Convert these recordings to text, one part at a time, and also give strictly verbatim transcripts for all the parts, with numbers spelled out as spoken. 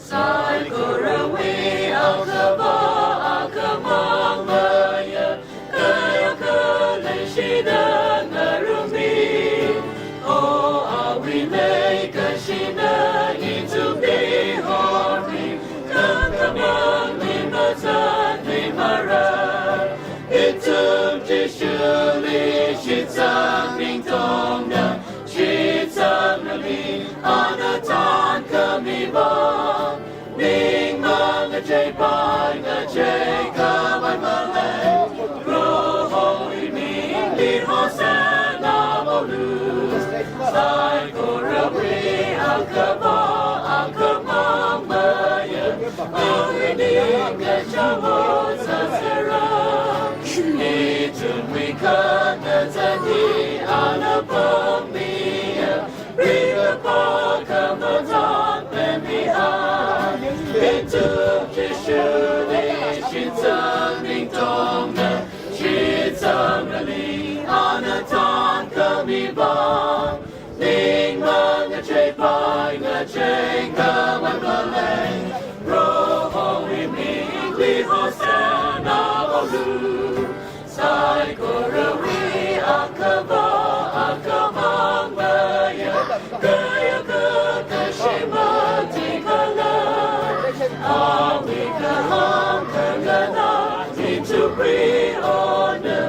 Saikorawui akhava akhamang maya, kayākha leishida ngarummi. O awui leikashina ithumli hormi, kakhamangli mazatmimara. Ithum Jishuli shitsang ningtongda, shitsangnali ana tankhami vang, ningmang ngacheipai ngacheikhavai malei. Prohowui mingli Hosanna malu. Saikorawui akhava akhamang maya, awui ningkachāng ot sāsera. Ithumwui khangathana ana pangmiya, ringkaphā khamathā pemihai. Ithum Jishuli shitsang ningtongda, shitsangnali ana tankhami vang, ningmang ngacheipai ngacheikhavai malei. Prohowui mingli Hosanna malu. Saikorawui akhava akhamang maya, kayākha kashi mathingkhala, awui kahāng khanganā ithumwui ona,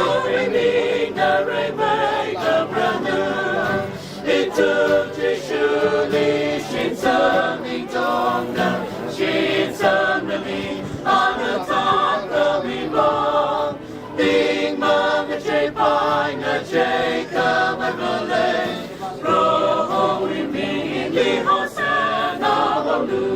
awui ningna reimei kaprana. Ithum Jishuli shitsang ningtongda, shitsangnali ana tankhami vang, ningmang ngacheipai ngacheikhavai malei. Prohowui mingli Hosanna malu.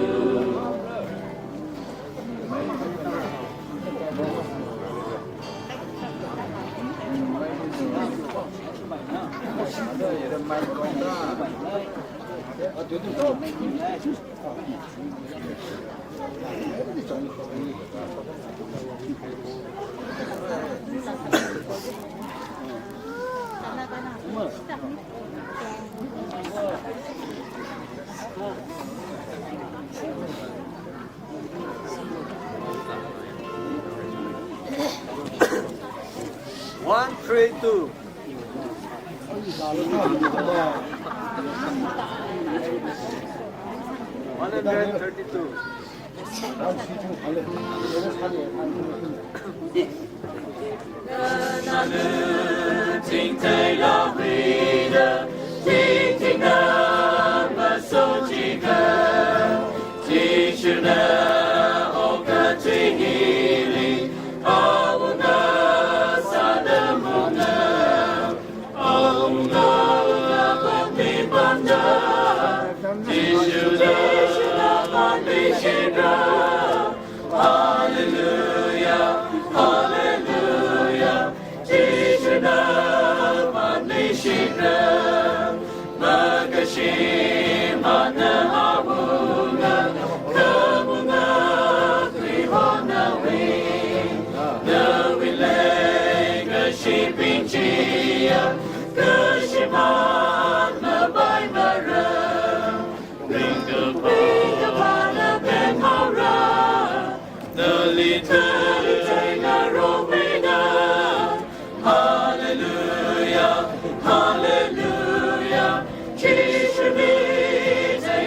One, three, two. One hundred thirty-two. Jishuna okathui hili awunga sāda munga, awunga apam mipamda. Jishuna pāngli shira. Hallelujah, hallelujah. Jishuna pāngli shira. Makashimana awunga, khamunga khuihonawi. Nawui leikashibing chiya, kashimān mapaimara. Ringkaphā, ringkaphāna pemhaora. Nali thāli theingarokmina. Hallelujah, hallelujah. Jishuli thei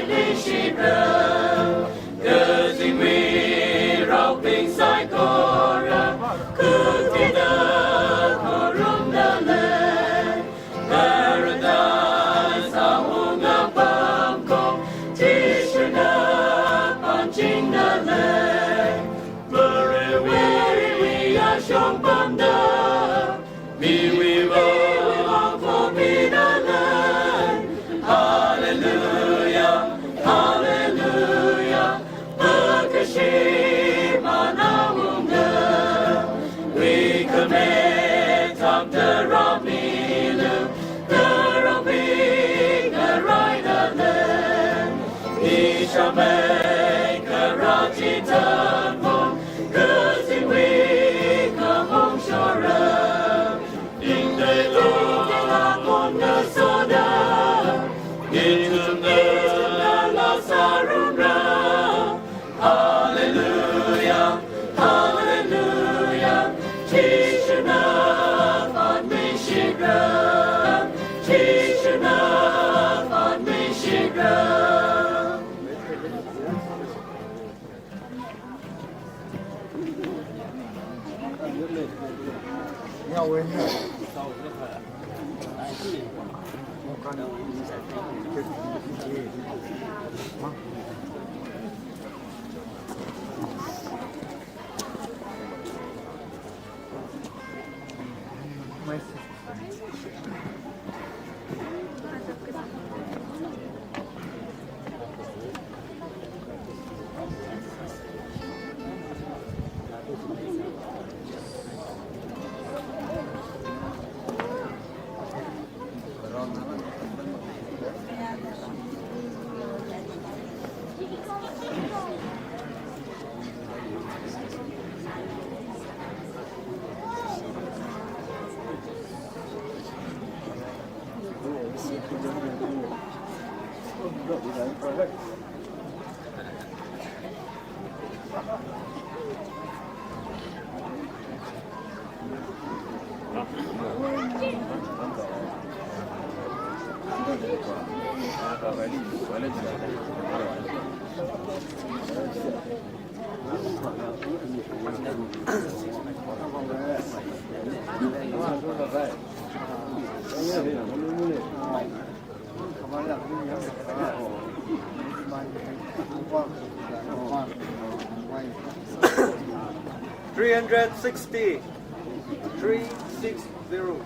Ishamei karachi tanmon, katingwui kahong shora. Ingdei lakon ngasoda, itumna lasarumra. Hallelujah, hallelujah, Jishuna vātmishitra, Jishuna vātmishitra. Three hundred sixty. Three six zero.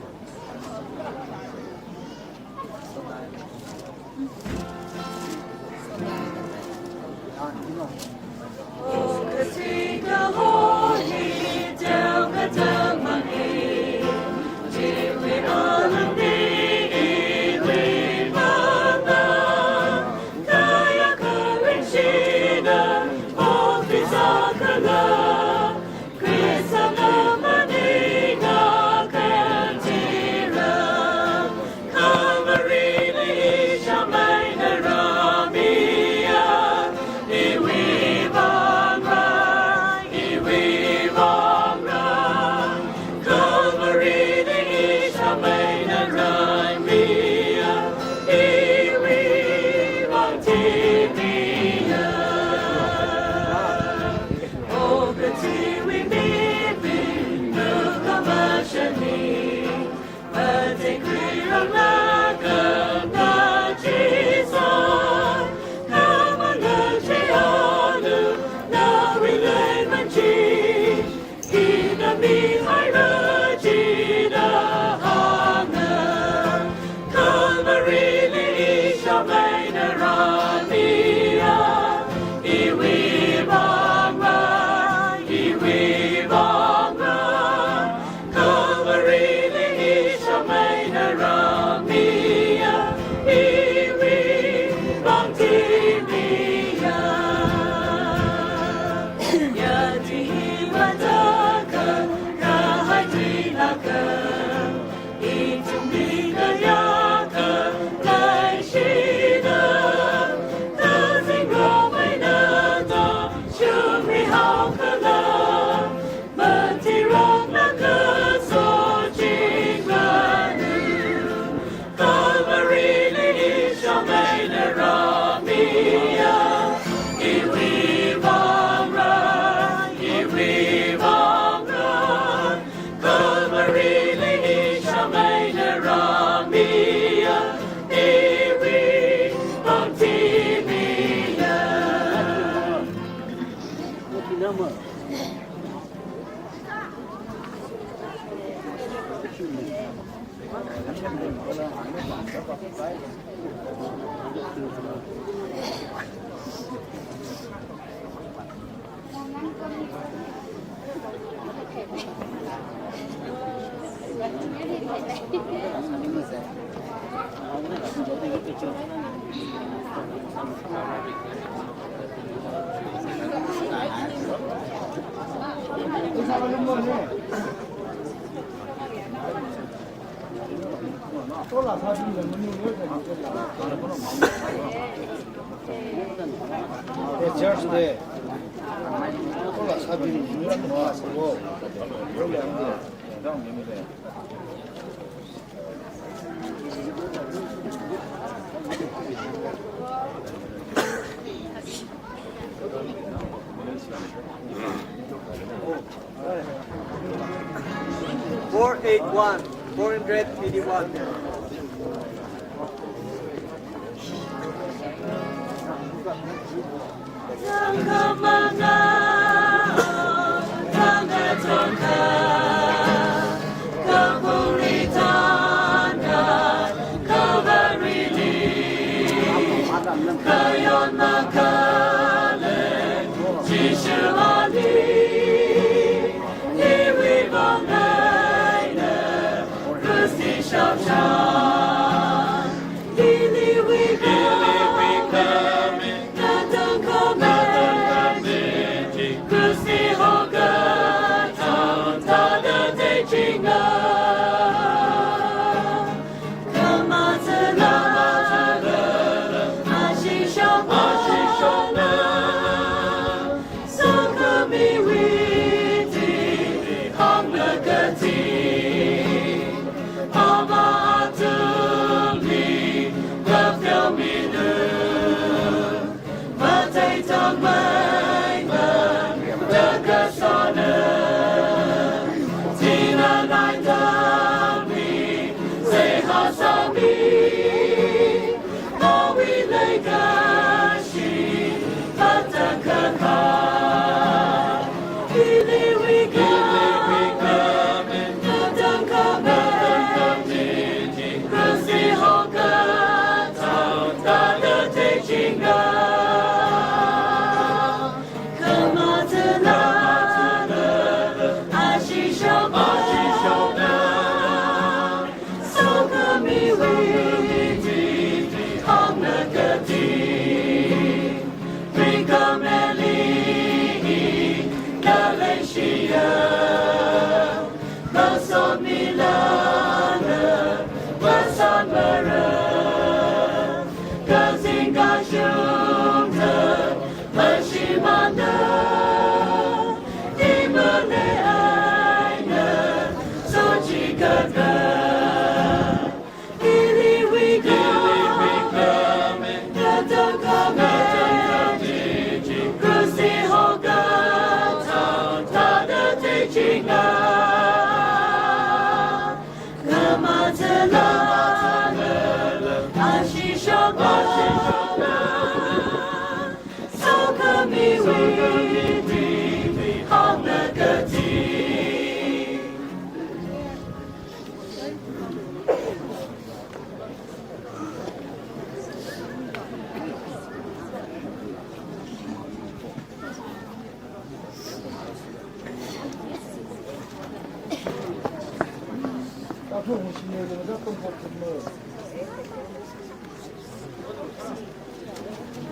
Four eight one, four hundred eighty-one.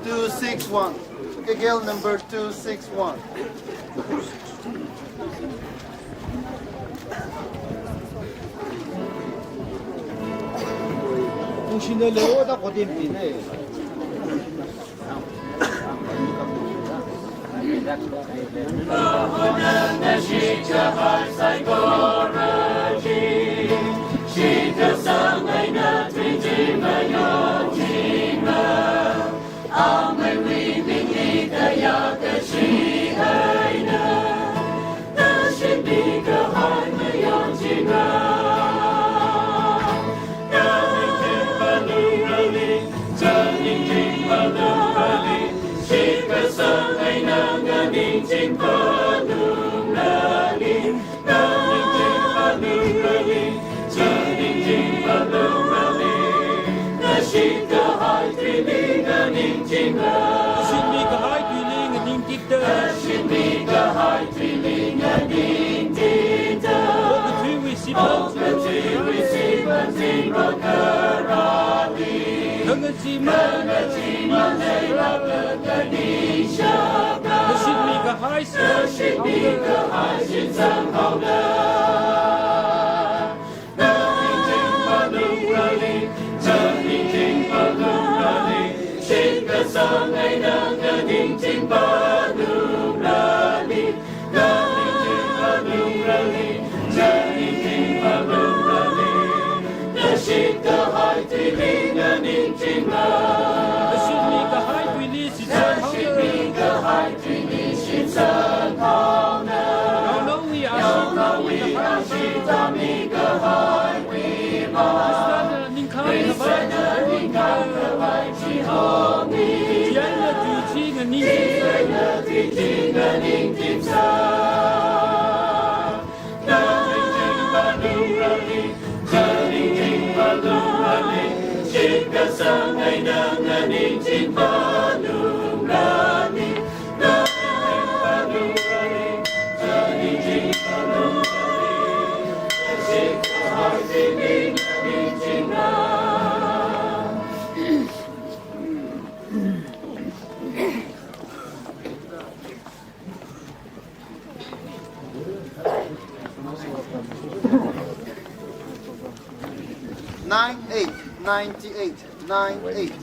Two six one. Kagel number two six one. Mikahai shitsanghaoda. Ningching malungrali, ningching malungrali, shitkasang eina nganingching malungrali. Ningching malungrali, ningching malungrali, nashit kahai tuili nganingchingla. Nashit mikahai tuili shitsanghaoda. Nashit mikahai tuili shitsanghaoda. Yaonaowui ashita mikahaiwui vang. Yaonaowui ashita mikahaiwui vang. Khristana ningkhān khavai, Khristana ningkhān khavai chihomida. Chieina tui chi nganingching. Chieina tui chi nganingchingsa. Ningching malungrali, ningching malungrali, shitkasang eina nganingching malungrali. Ningching malungrali, ningching malungrali, shitkasang eina nganingchingla. Nine eight, ninety-eight, nine eight.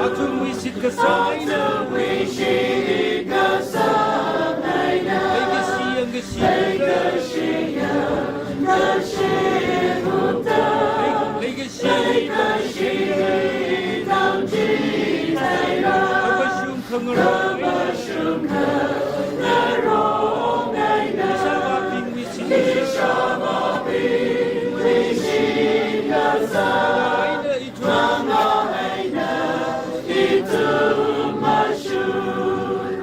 Athumwui shitkasang eina. Athumwui shitkasang eina. Leikashi yangkashi. Leikashi yangkashi mungda. Leikashi. Leikashi tamchitheira. Khamashung khangarok. Khamashung khangarok eina. Ishāvābingwui shitkasang. Ishāvābingwui shitkasang. Eina ithum. Eina ithum mashung.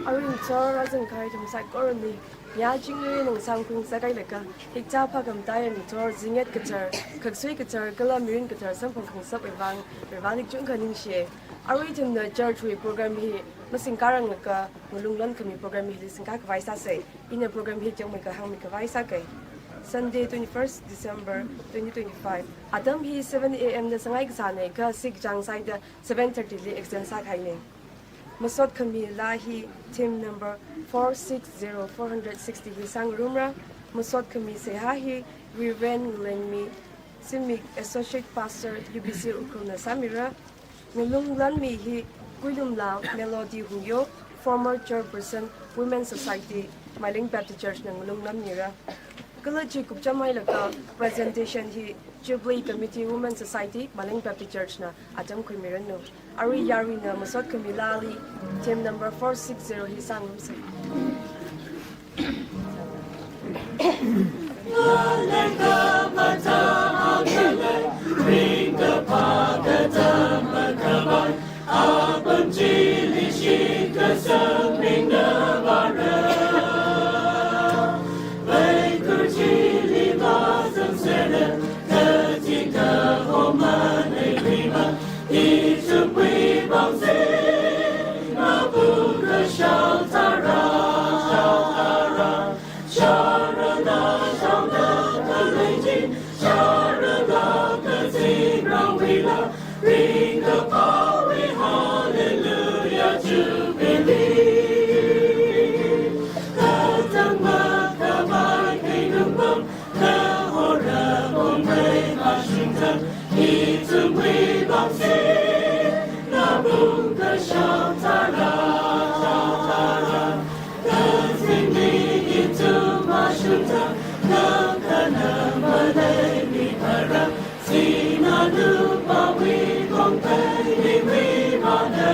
Arui ngathor azingkahai ithum saikorali, ya chingri ngasāngkhaung sākahai leikha, hikathā phākhamataiya ngathor, zingyat kachar, khaksui kachar, kala mirin kachar samphang khaung sāpaiwui vang, Varivarāli kachungkha ningshiya. Arui ithumna church wui program hi masingkharanglaga, ngalung lonkhami program hili singkakhavai sāsa. Ina program hi chāngmeikha hāngmeikhavai sāka. Sunday, twenty-first December twenty twenty-five. Atam hi seven A M da sāngai kasāna kha, sik chang sāida seven thirty li extend sākahaina. Masot khami laa hi theme number four six zero, four hundred sixty hi sāngarumra. Masot khami seihā hi Reverend Ngalengmi Zimik, Associate Pastor, U B C Ukhrulna sāmira. Ngalung lonmi hi Kuilumla Melody Hungyo, former chairperson, Women Society, Maileng Baptist Church na ngalung lonmira. Kala chi kupchamhailaga presentation hi Jubilee Committee, Women Society, Maileng Baptist Church na atam khuimiranu. Arui yaruina masot khami laali, theme number four six zero hi sāngarumsa. Jubilee, katang makhavai keinungpam, kahora kongpai mashungtang, ithumwui vangsi, nabung kashao tharan, kazingli ithum mashungtang, kakhanang maleimi pharang, Sina lupawui kongpai miwui mana.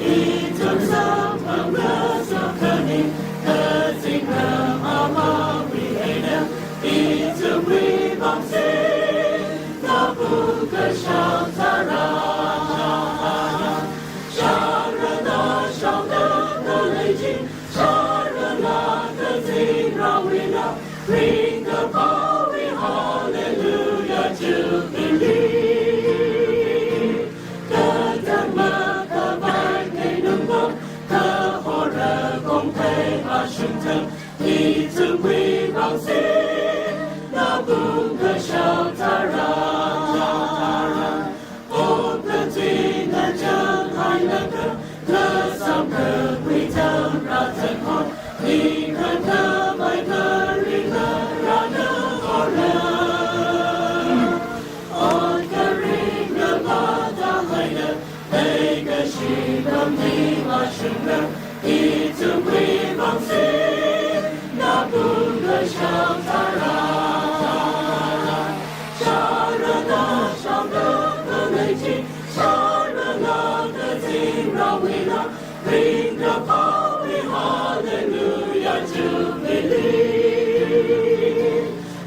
Ithum samphang ngasokhami, kazingram amawui eina, ithumwui vangsi, nabung kashao tharan. Sharana shaona khalei chi, sharana kazingraowui na, ringkaphāwui Hallelujah Jubilee. Katang makhavai keinungpam, kahora kongpai mashungtang, ithumwui vangsi, nabung kashao tharan. Okathui ngachang hailaga, ngasamkakhui tamra tangkon, ningkhan khavai kharing ngarāna ora. Ot kharing ngamada haina, leikashi pamli mashungra, ithumwui vangsi, nabung kashao tharan. Sharana shaona khalei chi, sharana kazingraowui na, ringkaphāwui Hallelujah Jubilee.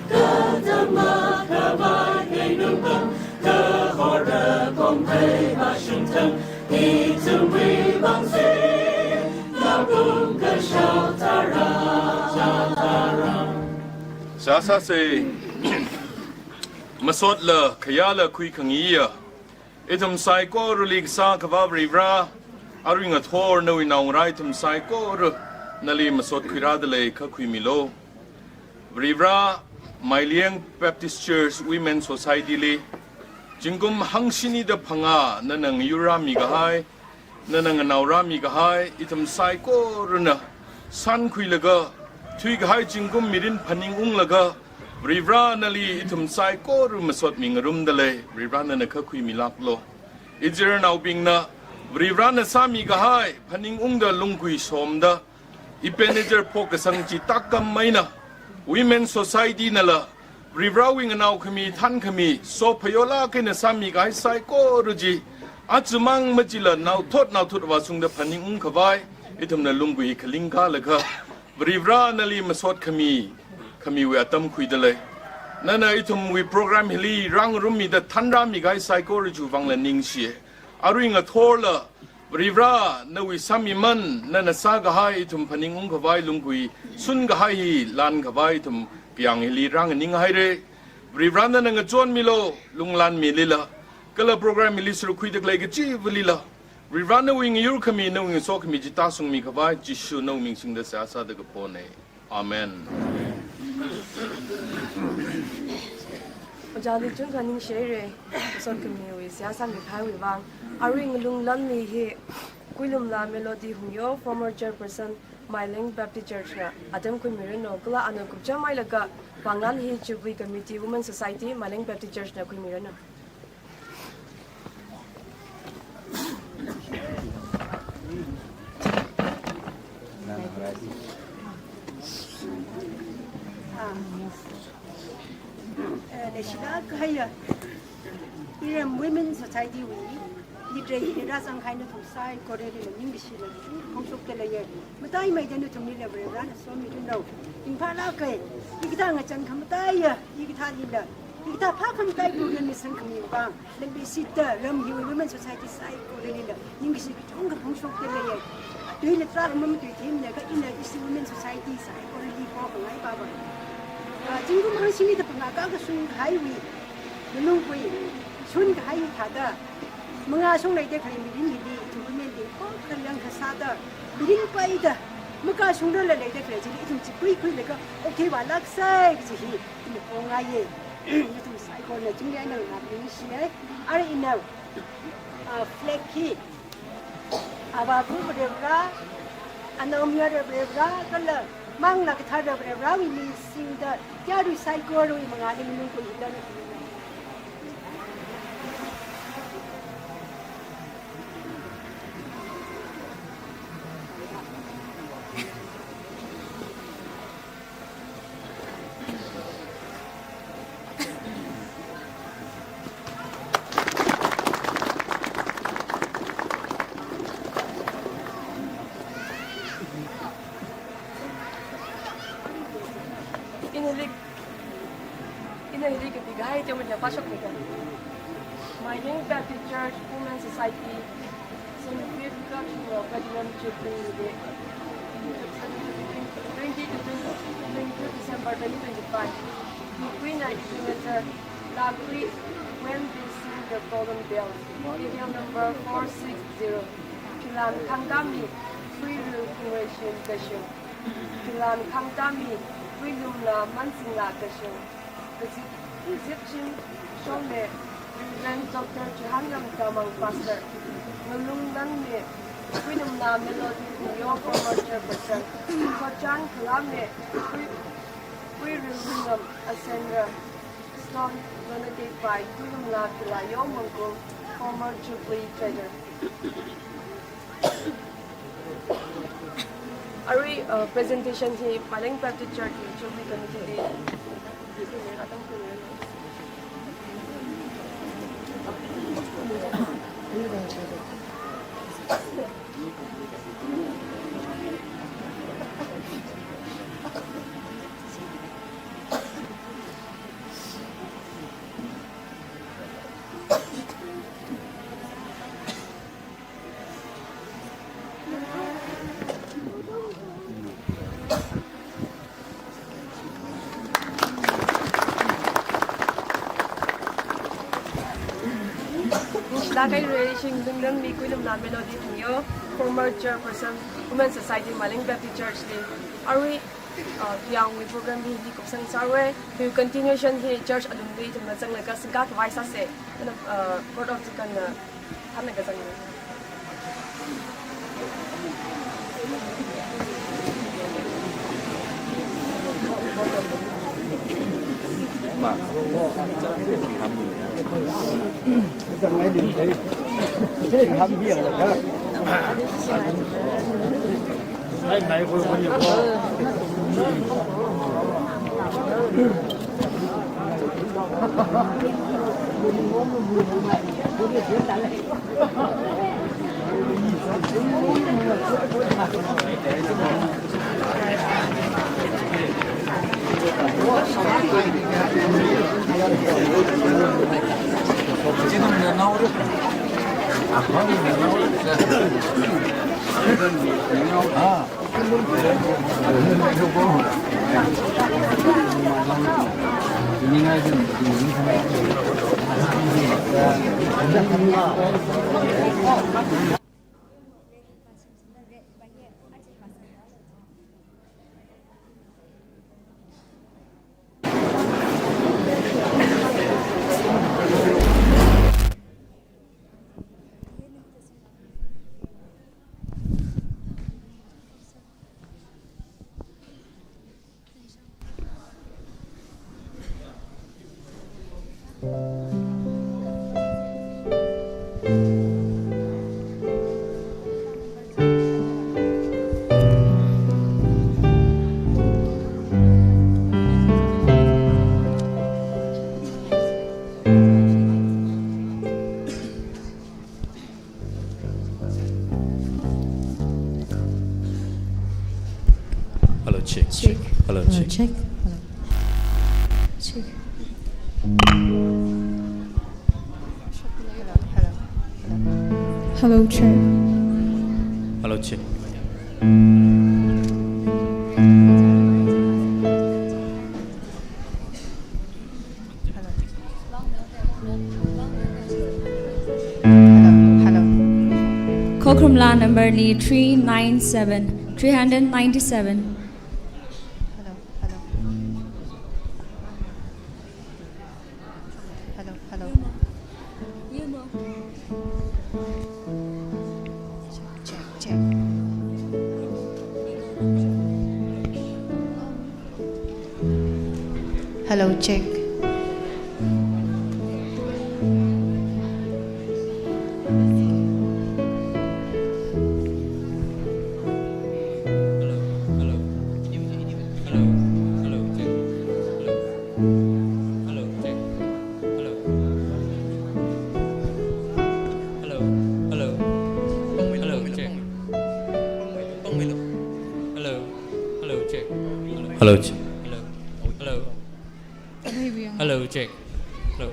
Katang makhavai keinungpam, kahora kongpai mashungtang, ithumwui vangsi, nabung kashao tharan. Sāsāsa, masotla khayāla khuikhangayiya, ithum saikorali kasā Akhava Varivara, arui ngathor nawui naongarā ithum saikora nali masot khuirāda lei, kha khuimilu. Varivara, Mailiang Baptist Church Women Society li, zingkum hangshinida phangā nana ngayurrāmi kahai, nana nganaorāmi kahai, ithum saikorana sankhuilaga, thuikahai zingkum mirin phaningunglaga, Varivara nali ithum saikora masotmi ngarumda lei, Varivara nana kha khuimilāklu. Izirnaobingna, Varivarana sāmi kahai phaningungda lunggui somda, Ebenezer phokkasang chi tākam eina, Women Society nala, Varivarawui nganao khami, than khami, sophayolāk eina sāmi kahai saikora chi, achumang machila naothot naothut vāshungda phaningung khavai, ithumna lunggui khaling kālaga, Varivara nali masot khami, khamiwui atam khuida lei. Nana ithumwui program hili rāngarummida thanrāmi kahai saikora chiwui vangla ningshiya. Arui ngathorla, Varivara, nawui sāmiman, nana sākahai ithum phaningung khavai lunggui, shun kahai hi lan khavai ithum kayāng hili rānganing haira. Varivara nana ngachonmilu, lunglanmilila. Kala program hili sāruk khuida khalei kachivalila, Varivara nawui ngayur khami, nawui ngaso khami chi tāshungmi khavai, Jishu nawui ming singda seihā sāda kapona. Amen. Ojāli chungkha ningshihaira, masot khamiwui seihā sāmi kahaiwui vang. Arui ngalunglanmi hi, Kuilumla Melody Hungyo, former chairperson, Mailiang Baptist Church na atam khuimiranu, kala ana kupcham hailaga, vanglan hi Jubilee Committee Women Society, Mailiang Baptist Church na khuimiranu. Ah. Eh, leishilāk kahaiya, iram Women Society wui, leader hi rāzang kahai nathum saikoralila ningkashila, phongshokda leiya. Mataimeida nathumlila Varena somiranu. Ringphālāka, hikathā ngachang khamataiya, hikathālila, hikathā phākhamataiya program mi sangkhami vang, lampi shitda ram hiwui Women Society saikoralila ningkashi kachungkha phongshokda leiya. Tuila tarākha mamatui themlaga ina ishi Women Society saikorali pokhangai pava, ah, zingkum hangshinida phangā kakashung kahaiwui malung khui, shun kahai thāda, mangāshung leida khalei mirin hili, ithum women bing khokha langkha sāda, mirin paida, makashungrarla leida khalei chili ithum chikuikhuilaga okathui vālāksai kaji hi ina phongngaiya. Nathum saikorana chungnai nana ningshiya. Arui ina, ah, flag hi, Avāva̱ Varivara, Anaomayara Varivara, kala Manglā Kathara Varivarawui ming singda, yarui saikorawui mangāli malung khuida. Ina hili, ina hili kapikahai teomeikha pāshokmiga. Maileng Baptist Church Women Society, seventy-fifth Cultural Platinum Jubilee Day, twenty to twenty, twenty-two December twenty twenty-five. Ikuina ithumwui zar, Lakhui, When They Sing the Golden Bells, serial number four six zero. Philan khangtami, Khuiril Khungreshim Kashung. Philan khangtami, Khuilumla Mansinglā Kashung. Kazip, Kazipching Shongme, Reverend Doctor Chihanram Tamang Pastor. Ngalung Nangme, Khuilumla Melody Thingyo former chairperson. Khochan Khalame, Khui, Khuiril Lungam Asenra. Stone donated by Khuilumla Philayo Mangkul, former Jubilee treasurer. Arui, uh, presentation hi Maileng Baptist Church Jubilee Committee li. Ningshilāk haira, ithum Ngalung Nangme, Khuilumla Melody Thingyo, former chairperson, Women Society, Maileng Baptist Church li. Arui, uh, Thuyangwui program hi hili kupsang sāra. Hi continuation hi church alungli ithumna zanglaga singkakhavai sāsa. Kala, uh, Court of Deacon na hānlaga zanga. Hello, check, check. Check. Hello, hello, check. Check. Hello, hello. Hello, check. Hello, check. Hello. Hello, hello. Khokharum la number li three nine seven, three hundred ninety-seven. Hello, hello. Hello, hello. Check, check. Hello, check. Hello, hello. Hello, hello, check. Hello. Hello, check. Hello. Hello, hello. Hello, check. Hello. Hello, check. Hello, check. Hello. Hello. Hello, check. Hello.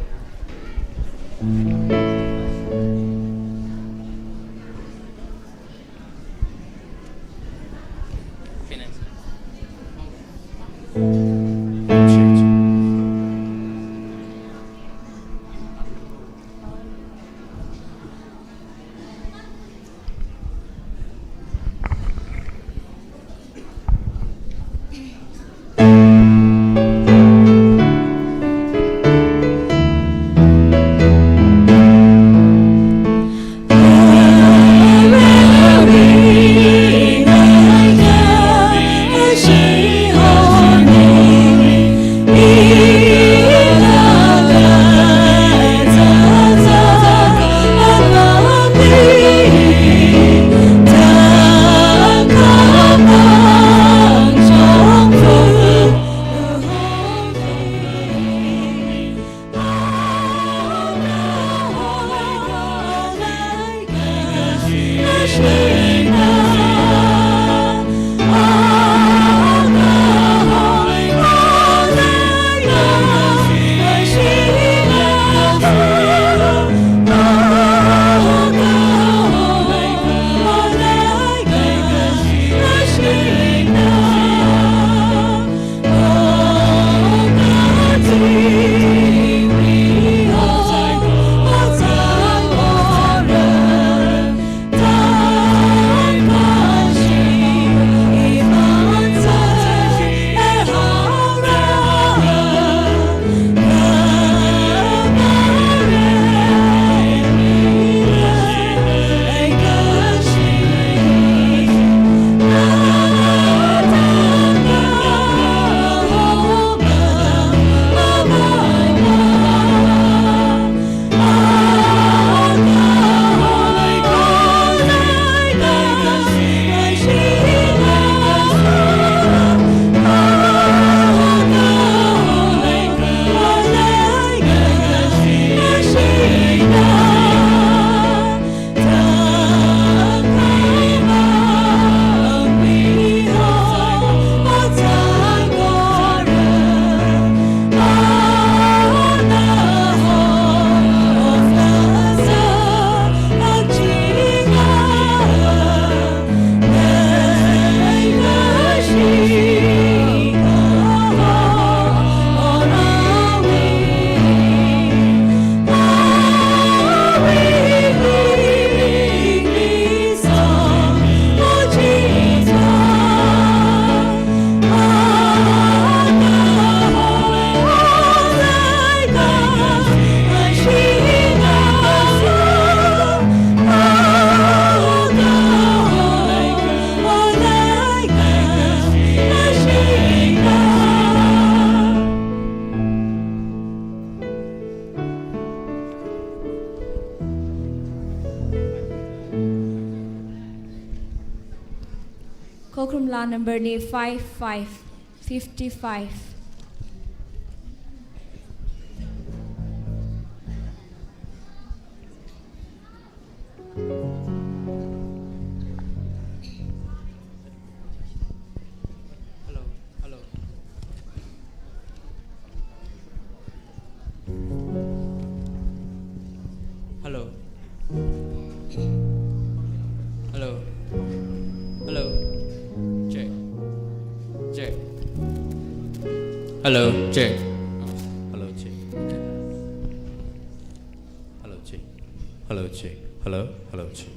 Khokharum laa number ni five five, fifty-five. Hello, hello. Hello. Hello. Hello. Check. Check. Hello. Check. Hello. Check. Hello. Check. Hello. Check. Hello. Hello. Check.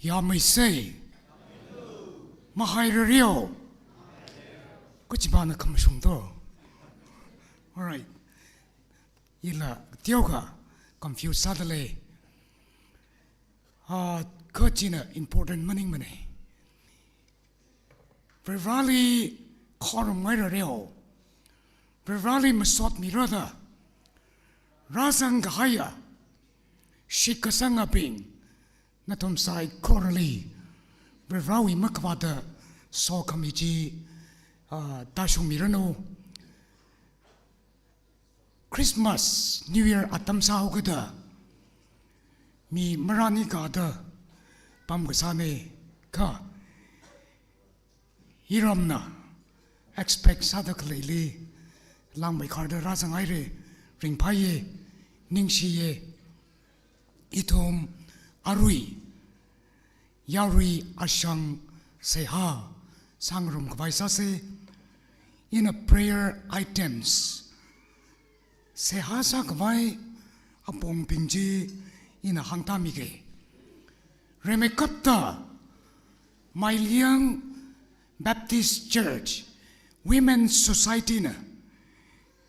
Yāmeisei. Mahairareo. Kachipāna khamashung to. All right. Ila teokha confuse sādalei. Ah, kachina important maningmana. Varivarāli khorumngairareo. Varivarāli masotmirada. Rāzang kahaiya shitkasangabing, nathum saikorali Varivarāwui makhavāta sokhami chi, ah, tāshungmiranu. Christmas, New Year atam sāhaokada, mi marāni kada pamkasāna kha, iramna expect sāda khaleili langmeikharda rāzanghaira, ringphāya, ningshiya. Ithum arui, yarui ashang seihā sāngarumkhavai sāsa. Ina prayer items seihā sākhavai apongbing chi ina hāngtāmiga. Rimeikapta Mailiang Baptist Church Women Society na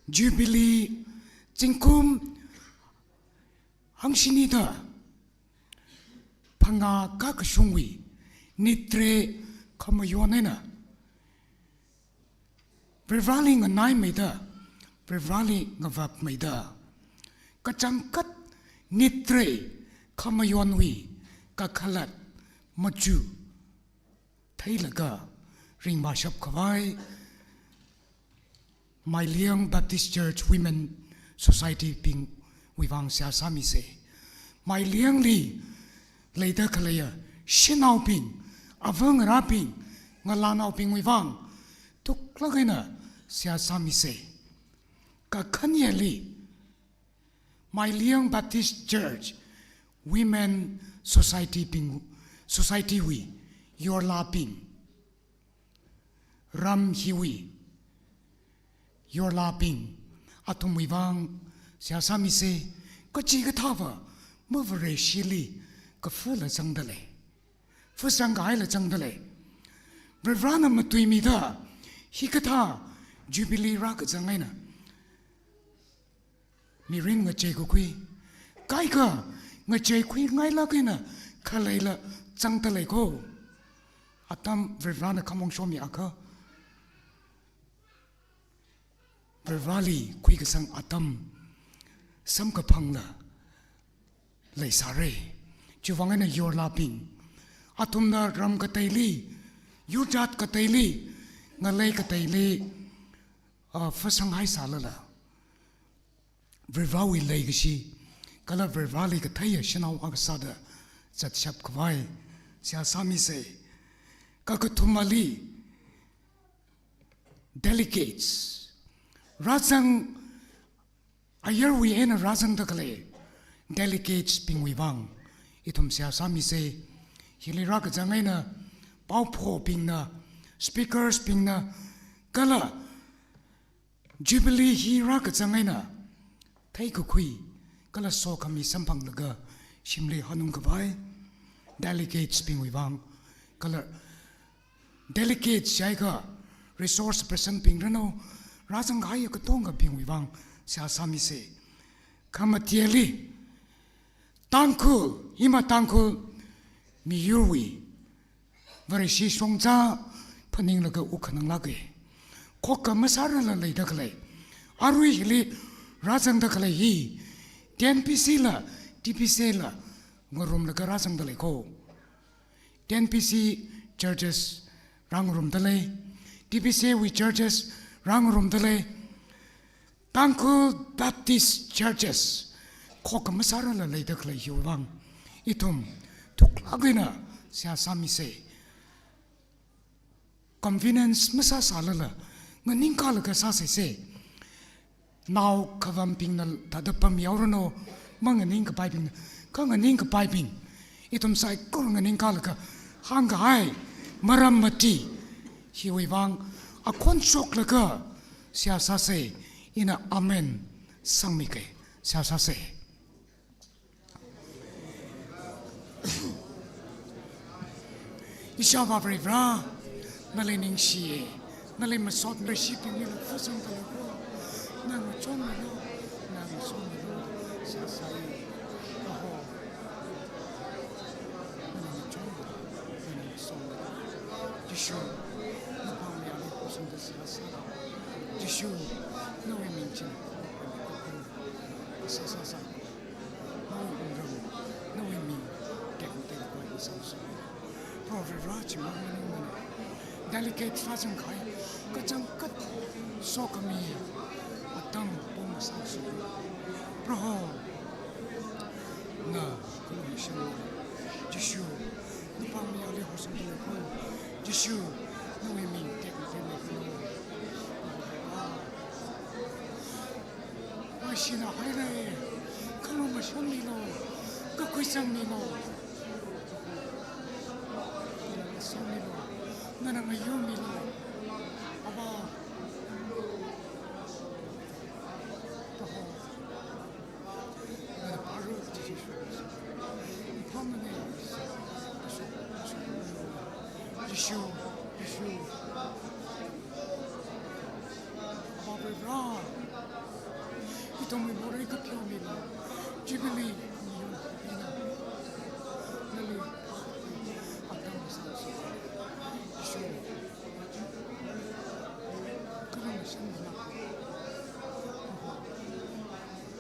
Jubilee zingkum hangshinida phangā kakashungwui nit tharā khamayon eina Varivarāli nganaimeida, Varivarāli ngavapmeida, kachangkhat nit tharā khamayonwui kakhalat machu theilaga ringvāshapkhavai Mailiang Baptist Church Women Society bingwui vang seihā sāmisa. Mailiangli leida khaleiya shanaobing, ava ngarābing, ngalānaobingwui vang thuklāk eina seihā sāmisa. Kakhaneli Mailiang Baptist Church Women Society bing, Society wui yorlābing, ram hiwui yorlābing, athumwui vang seihā sāmisa. Kachikathāva mavareshili kafala zangdalei, fasang kahaila zangdalei. Varivarāna matuimida hikathā Jubilee rākazang eina mirin ngacheikakhui, kaikha ngacheikhuingailāk eina khaleila zangdalei ko. Atam Varivarāna khamong shomiakha, Varivarāli khuikasang atam samkaphangla leisāra. Chiwui vang eina yorlābing, athumna ram kateili, yurjat kateili, ngalei kateili, ah, fasanghaisālala, Varivarāwui leikashi kala Varivarāli katheiya shanao akha sāda zatshapkhavai seihā sāmisa. Kakathumali delegates, rāzang, ayarwui eina rāzangda khalei delegates bingwui vang ithum seihā sāmisa. Hili rākazang eina paophobingna, speakers bingna, kala Jubilee hi rākazang eina theikakhui kala sokhami samphanglaga shimli hanungkhavai delegates bingwui vang, kala delegates jiakha resource person bing ranu, rāzang kahaiya katongkhabingwui vang seihā sāmisa. Khamateli Tangkhul, ima Tangkhul miyurwui Vareshi shongza phaninglaga wuk khananglāka. Khokha masārala leida khalei, arui hili rāzangda khalei hi T N P C la, T P C la ngarumlaga rāzangdalei ko. T N P C churches rāngarumdalei, T P C wui churches rāngarumdalei, Tangkhul Baptist Churches khokha masārala leida khalei hiwui vang ithum thuklāk eina seihā sāmisa. Convenience masāsālala nganingkalaga sāsāsa. Nao khavambingna thāda pamyaoranu, manganingkapaibingna, kha nganingkapaibing, ithum saikora nganingkalaga hāngkahai maram mati hiwui vang akhon shoklaga seihā sāsa. Ina amen sangmiga seihā sāsa. Ishāvā Varivara, nali ningshiya, nali masot, nali shipingli phasangda leiya. Nana chonmilu, nana chonmilu, sāsai. Aho. Nana chonmilu, nana chonmilu. Jishu, napāng mayāli phasangda sāsai. Jishu, nawui ming china sāsai. Nawui wungram, nawui ming tekmateikhavai sāsai. Proho Varivara, chimang maningmana. Delicate phasang kahai, kachangkhat sokhami atam pung sāsai. Proho, na khalumashan. Jishu, napāng mayāli phasangda leiya. Jishu, nawui ming tekmateikhavai. Maishina haira, khalumashanmilu, kakhuisangmilu. Sangmilu, nana ngayurmilu. Avā. Nana pharu Jishu. Phamane. Jishu, Jishu. Avā Varivara, ithumwui morei kapheomilu, Jubilee, nali atam sāsai. Jishu, khalumashanmilu.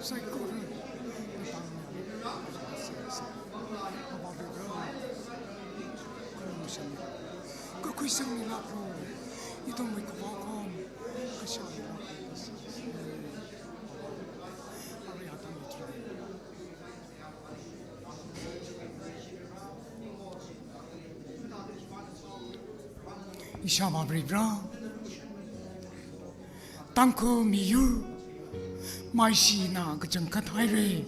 Saikora napāng mayāli phasangda sāsai. Avā Varivara, khalumashan, kakhuisangmilu Proho. Ithumwui kavā khon kashāmilu. Arui atam ithumwui Ishāvā Varivara, Tangkhul miyur maishina kachangkhat haira.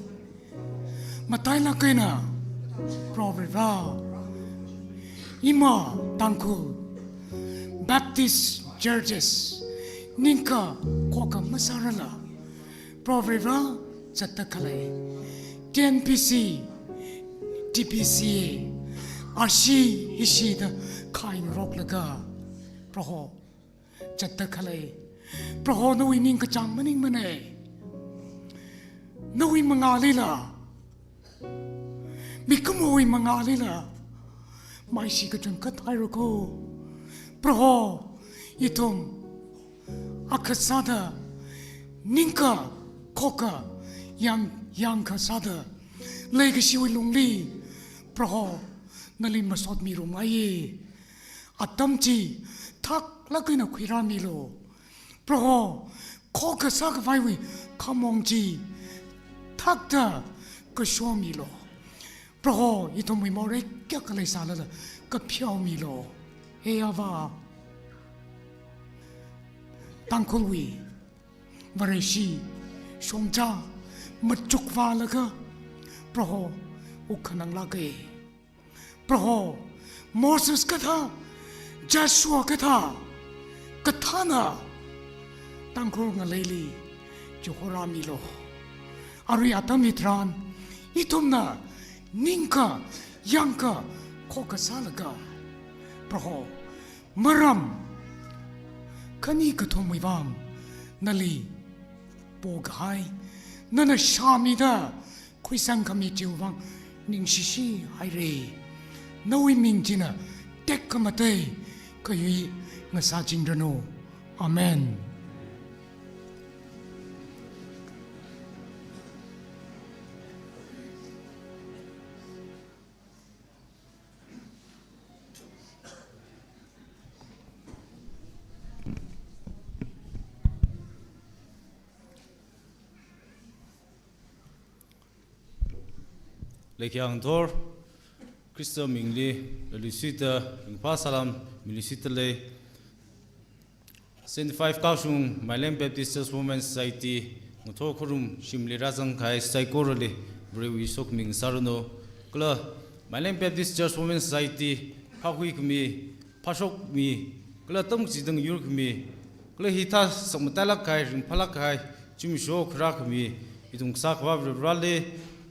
Matailāk eina, Proho Varivara, ima Tangkhul Baptist Churches ningkha khokha masārala, Proho Varivara, zatda khalei T N P C, T P C A, ashi hishida khaingaroklaga, Proho, zatda khalei, Proho, nawui ningkachāng maningmana. Nawui mangālila, mikumowui mangālila maishi kachangkhat haira kho. Proho, ithum akha sāda, ningkha khokha, yang, yangkha sāda leikashiwui lungli, Proho, nali masotmirumngaiya. Atam chi thaklāk eina khuirāmilu. Proho, khokha sākhavaiwui khamong chi thakta kashomilu. Proho, ithumwui morei kayākha leisālala kapheomilu. He Avā, Tangkhulwui Vareshi shongza machukvālaga, Proho, wuk khananglāka. Proho, Moses kathā, Joshua kathā, kathāna Tangkhul ngaleili chihorāmilu. Arui atam hitharan, ithumna ningkha, yangkha, khokha sālaga, Proho, maram khani kathumwui vang nali pokahai, nana shāmida khuisangkhami chiwui vang ningshishi haira. Nawui ming china tekhamatei kayui ngasāchingranu. Amen. Leikhyang thor, Khrista mingli, laluisita, ringphā salam miluisita lei. Seventy-five kashung Mailam Baptist Church Women Society, ngathor kharum shimli rāzangkahai saikorali, Varewui sokhami ngasāranu. Kala Mailam Baptist Church Women Society, phākhuikhami, phāshokmi, kala tamchidang yurkhami, kala hithā sakmatailāk kahai, ringphālāk kahai zimiksho kharā khami, ithum kasā Akhava Vareli,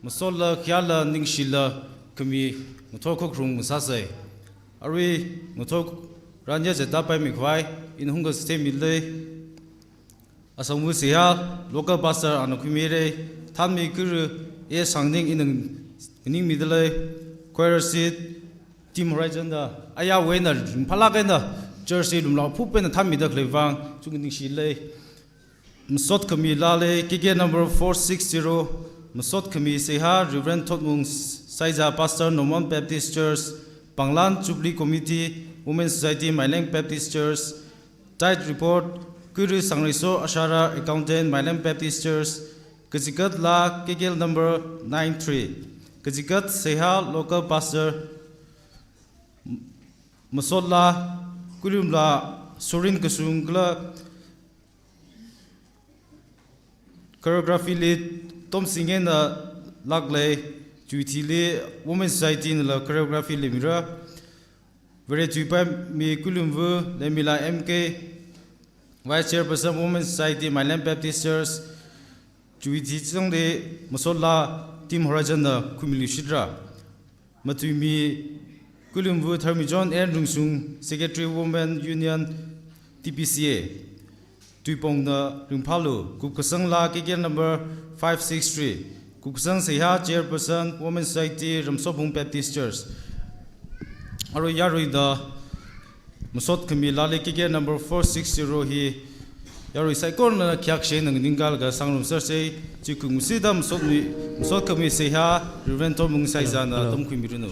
masotla, khayāla, ningshila khami, ngathor khokharum ngasāsei. Arui ngathor ranya jeta paimikhavai ina hungkasā themmilei. Asangva seihā local pastor ana khuimira. Thanmi kuru A Sangning ina nganingmidalei. Choir seat Team Horizon da ayāwui eina ringphālāk eina church hi lumlao phup eina thanmida khalei vang chungda ningshilei. Masot khami lali K K number four six zero, masot khami seihā Reverend Thotmung Saiza, Pastor, Norman Baptist Church, Panglan Jubilee Committee, Women Society, Maileng Baptist Church. Tithe report, Kuru Sangriso Ashara, Accountant, Maileng Baptist Church. Kachigat laa K K number nine three. Kachigat seihā local pastor. Masot laa, Kuilum laa, Sorin Kasung kala choreography li Tomsing eina lāklei. Chiwui thili Women Society nala choreography leimira. Vare chiwui paimi Kuilumva Lemila M K, Vice Chairperson, Women Society, Maileng Baptist Church. Chiwui thi changli masot laa Team Horizon na khuimiluishitra. Matuimi Kuilumva Tharmi John N Rungsung, Secretary, Women Union, T P C A. Tuipongna ringphālu. Kupkasang laa K K number five six three. Kupkasang seihā Chairperson, Women Society, Ramsopung Baptist Church. Arui yaruina masot khami lali K K number four six zero hi yarui saikorana khayākshei eina nganingkalaga sangrumsersa. Chi kungmasida masot mi, masot khami seihā Reverend Thotmung Saizana Hello, hello. Tamkhuimiranu.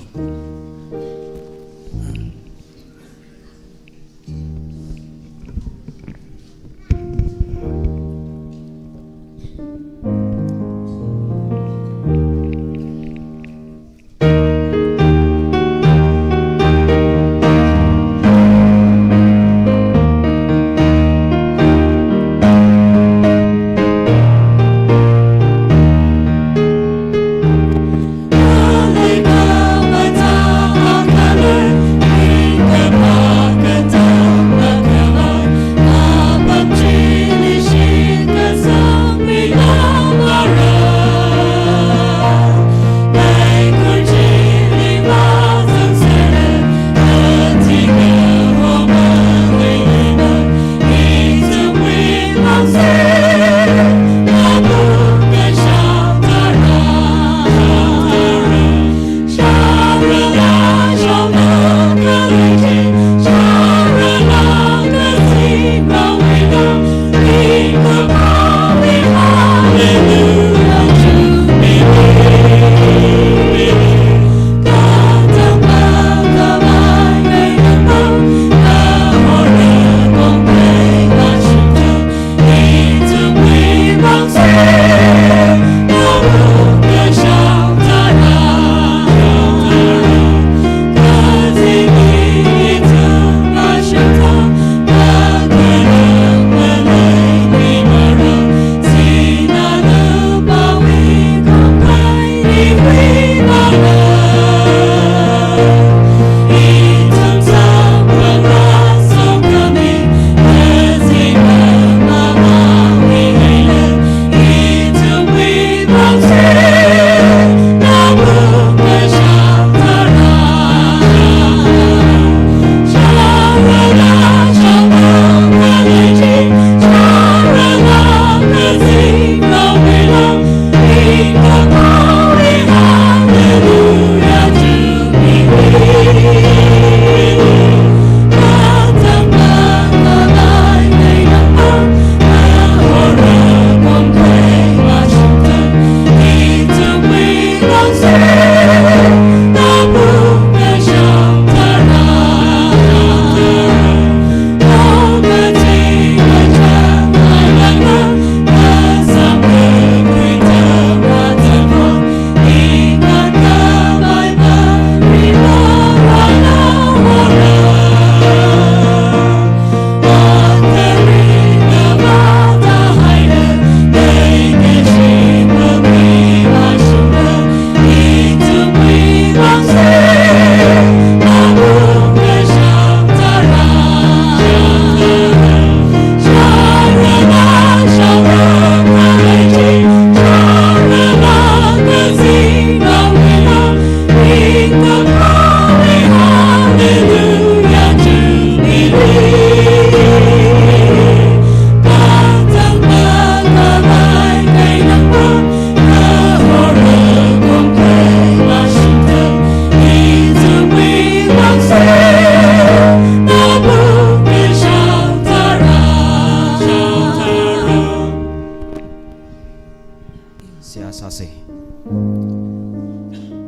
Seihā sāsa.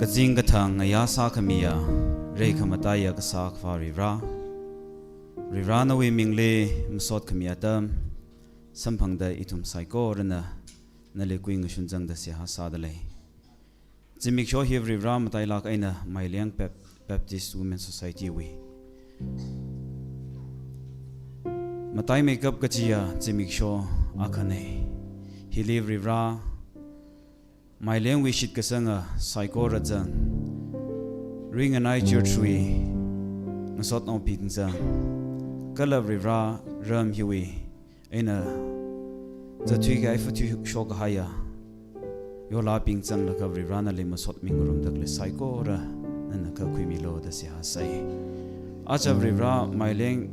Kazing kathang ngayā sākhamiya, reikhamataiya kasā Akhava Varivara. Varivara nawui mingli masot khami atam samphangda ithum saikorana nali kuingashun zangda seihā sādalei. Zimiksho hi Varivara matailāk eina Maileng Bap-, Baptist Women Society wui mataimeikap kachiya zimiksho akhana. Hili Varivara Mailengwui shitkasanga saikora zang, ringanai church wui ngasotnaobing zang, kala Varivara ram hiwui eina zathui kahai fathui shokkahaiya yolābing zanglaga Varivara nali masotmi ngarumda khalei saikora nana kakhuimilu da seihā sai. Aja Varivara Maileng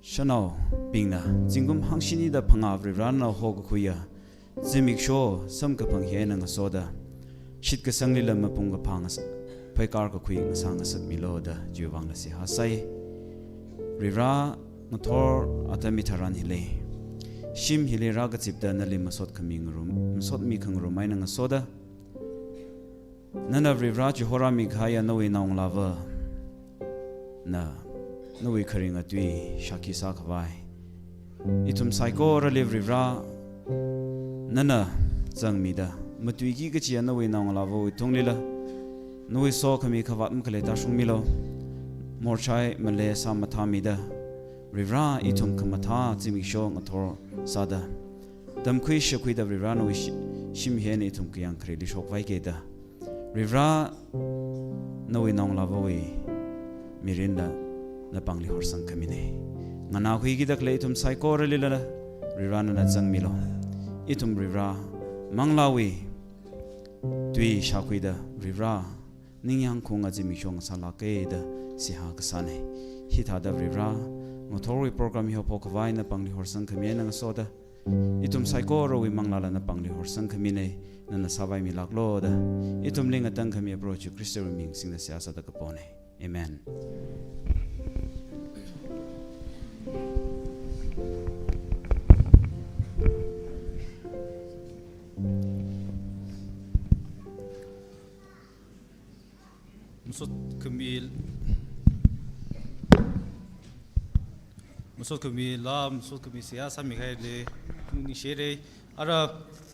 shanaobingna zingkum hangshini da phangā Varivara nana hokakhuiya zimiksho samkaphang hi eina ngasoda shitkasanglila mapung kaphā ngas-, pheikar kakhui ngasā ngasakmilu da chiwui vangla seihā sai. Varivara ngathor atam hitharan hili, shim hili rākazipda nali masot khami ngarum, masotmi khangarum eina ngasoda, nana Varivara chihorāmi kahaiya nawui naongalāvana nawui kharinga tui shākhi sākhavai, ithum saikorali Varivara nana zangmida, matuiki kachiya nawui naongalāvawui thunglila nawui sokhami khavāt makhalei tāshungmilu. Morchai male sāmathāmida, Varivara ithum khamathā zimiksho ngathor sāda, tamkhui shākhuida Varivara nawui shi-, shim hi eina ithum kayāng khareli shokvaike da, Varivara nawui naongalāvawui mirinla napāngli horsang khamina. Nganākhuikida khalei ithum saikoralila Varivara nana zangmilu. Ithum Varivara manglāwui tui shākhuida Varivara ningyāng khaunga zimiksho ngasālāke da seihā kasāna. Hithāda Varivara ngathorwui program hi haophok khavai napāngli horsang khami eina ngasoda, ithum saikorawui manglāla napāngli horsang khamina, nana sāvaimilāklu da ithumli ngatangkhami Proho Jishu Khristawui ming singda seihā sāda kapona. Amen. Masot khami, masot khami laa, masot khami seihā sāmikahaili ningshire. Ara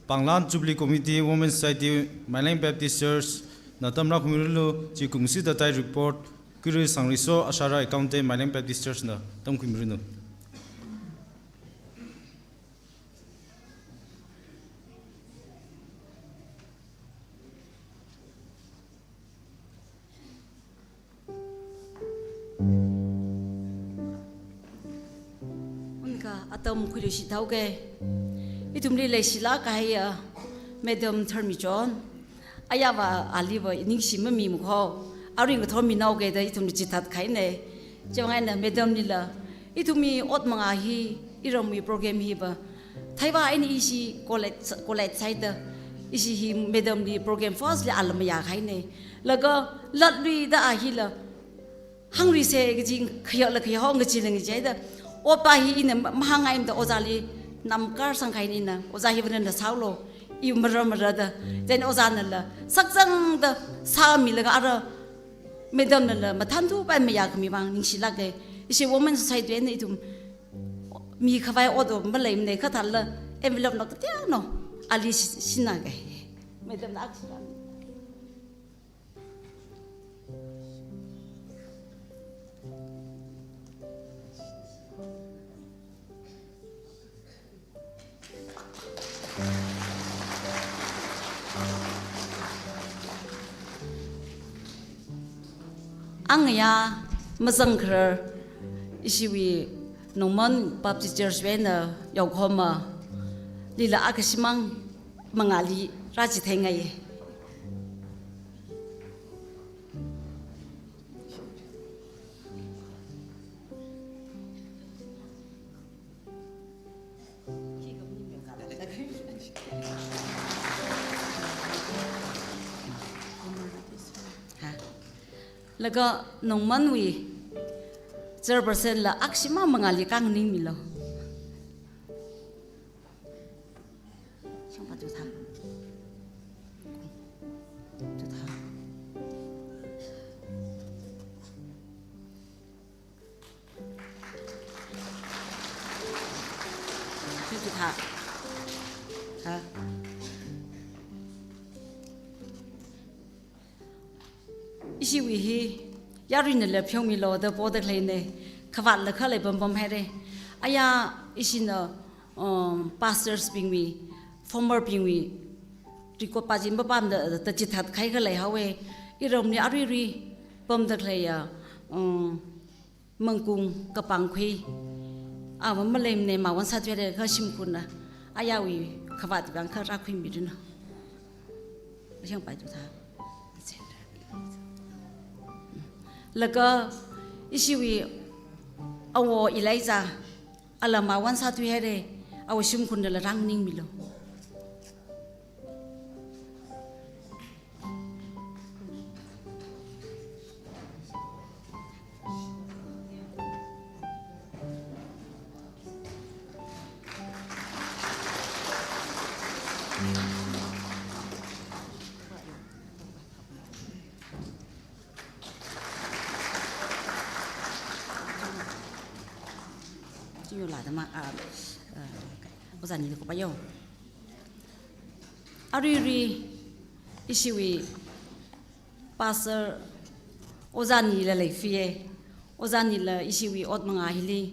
Panglan Jubilee Committee, Women Society, Maileng Baptist Church na tamrā khuimiranu, chi kumsida tai report, Kiri Sangriso Ashara, accountant, Maileng Baptist Church na tamkhuimiranu. Unka atam khuiluishit haoke. Ithumli leishilāk kahaiya Madam Tharmichon, ayāva aliva ningshi mamimikho, aring kathor minaoke da ithumli chithat kahaina. Chiwuivang eina Madam lila, ithumwui ot mangā hi, iramwui program hiva theiva eina ishi collect, collect sāhaida, ishi hi Madam li program first li ala mayākahaina. Laga latluida a hila hāngluisa kaji khayākla khayāk hong kaji langjihaida, otpa hi ina mahāngngaimada ojāli namkar sangkahaina ina, ojā hiva nana sāhaolu, i mara mara da. Then ojānala sakzangda sāmilaga ara Madam nala mathānthupai mayākhami vang ningshilāke. Ishi Women Society eina ithum mikhavai ot maleimana, kha thālala envelope na kateonao ali shi-, shinake. Madam na akshira. Angayā mazangkharar ishiwui Nongman Baptist Church wui eina yaokhoma lila akhashimang mangāli rāchitheingai. Ha. Laga Nongmanwui chairperson la akhashimang mangāli khanganing milu. Shangpa tu tha. Tu tha. Tu tha. Tha. Ishiwui hi, yaruina lei pheomilu da poda khaleina, khavātla khalei pampam haira. Aya, ishina, um, pastors bingwui, former bingwui, record pāchin papamda, da chithat khai khalei haowa, iramli aruirui, pamda khaleiya, um, Mangkung kapangkhui. Awa maleimana mawon sāthuihaira kha shimkhurna. Ayawui khavāt vang kha rākhuimiranu. Shangpai tu tha. Laga ishiwui awo Elijah ala mawon sāthuihaira. Awo shimkhurnala rānganingmilu. Chiyo la dama, ah, ah, ojā Nili ko payo. Aruirui ishiwui pastor ojā Nila leifiya. Ojā Nila ishiwui ot manga hili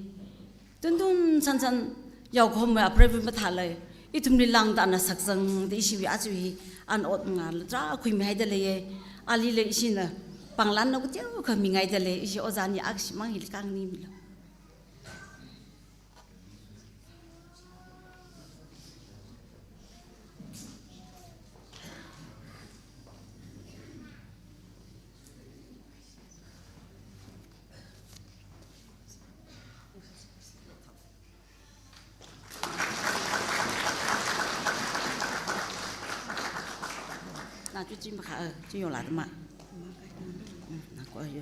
tuntun sansan yaokhomwui apreiva mathālei. Ithumli lāngda ana sakzangda ishiwui aja hi ana ot manga rākhuimihaida leiya. Alila ishina pānglan nao kateokha mingaida lei. Ishi ojā Ni akshimang hili kānganingmilu. Na chu chim kha, eh, chu yo la dama. Hmm, na ko yo.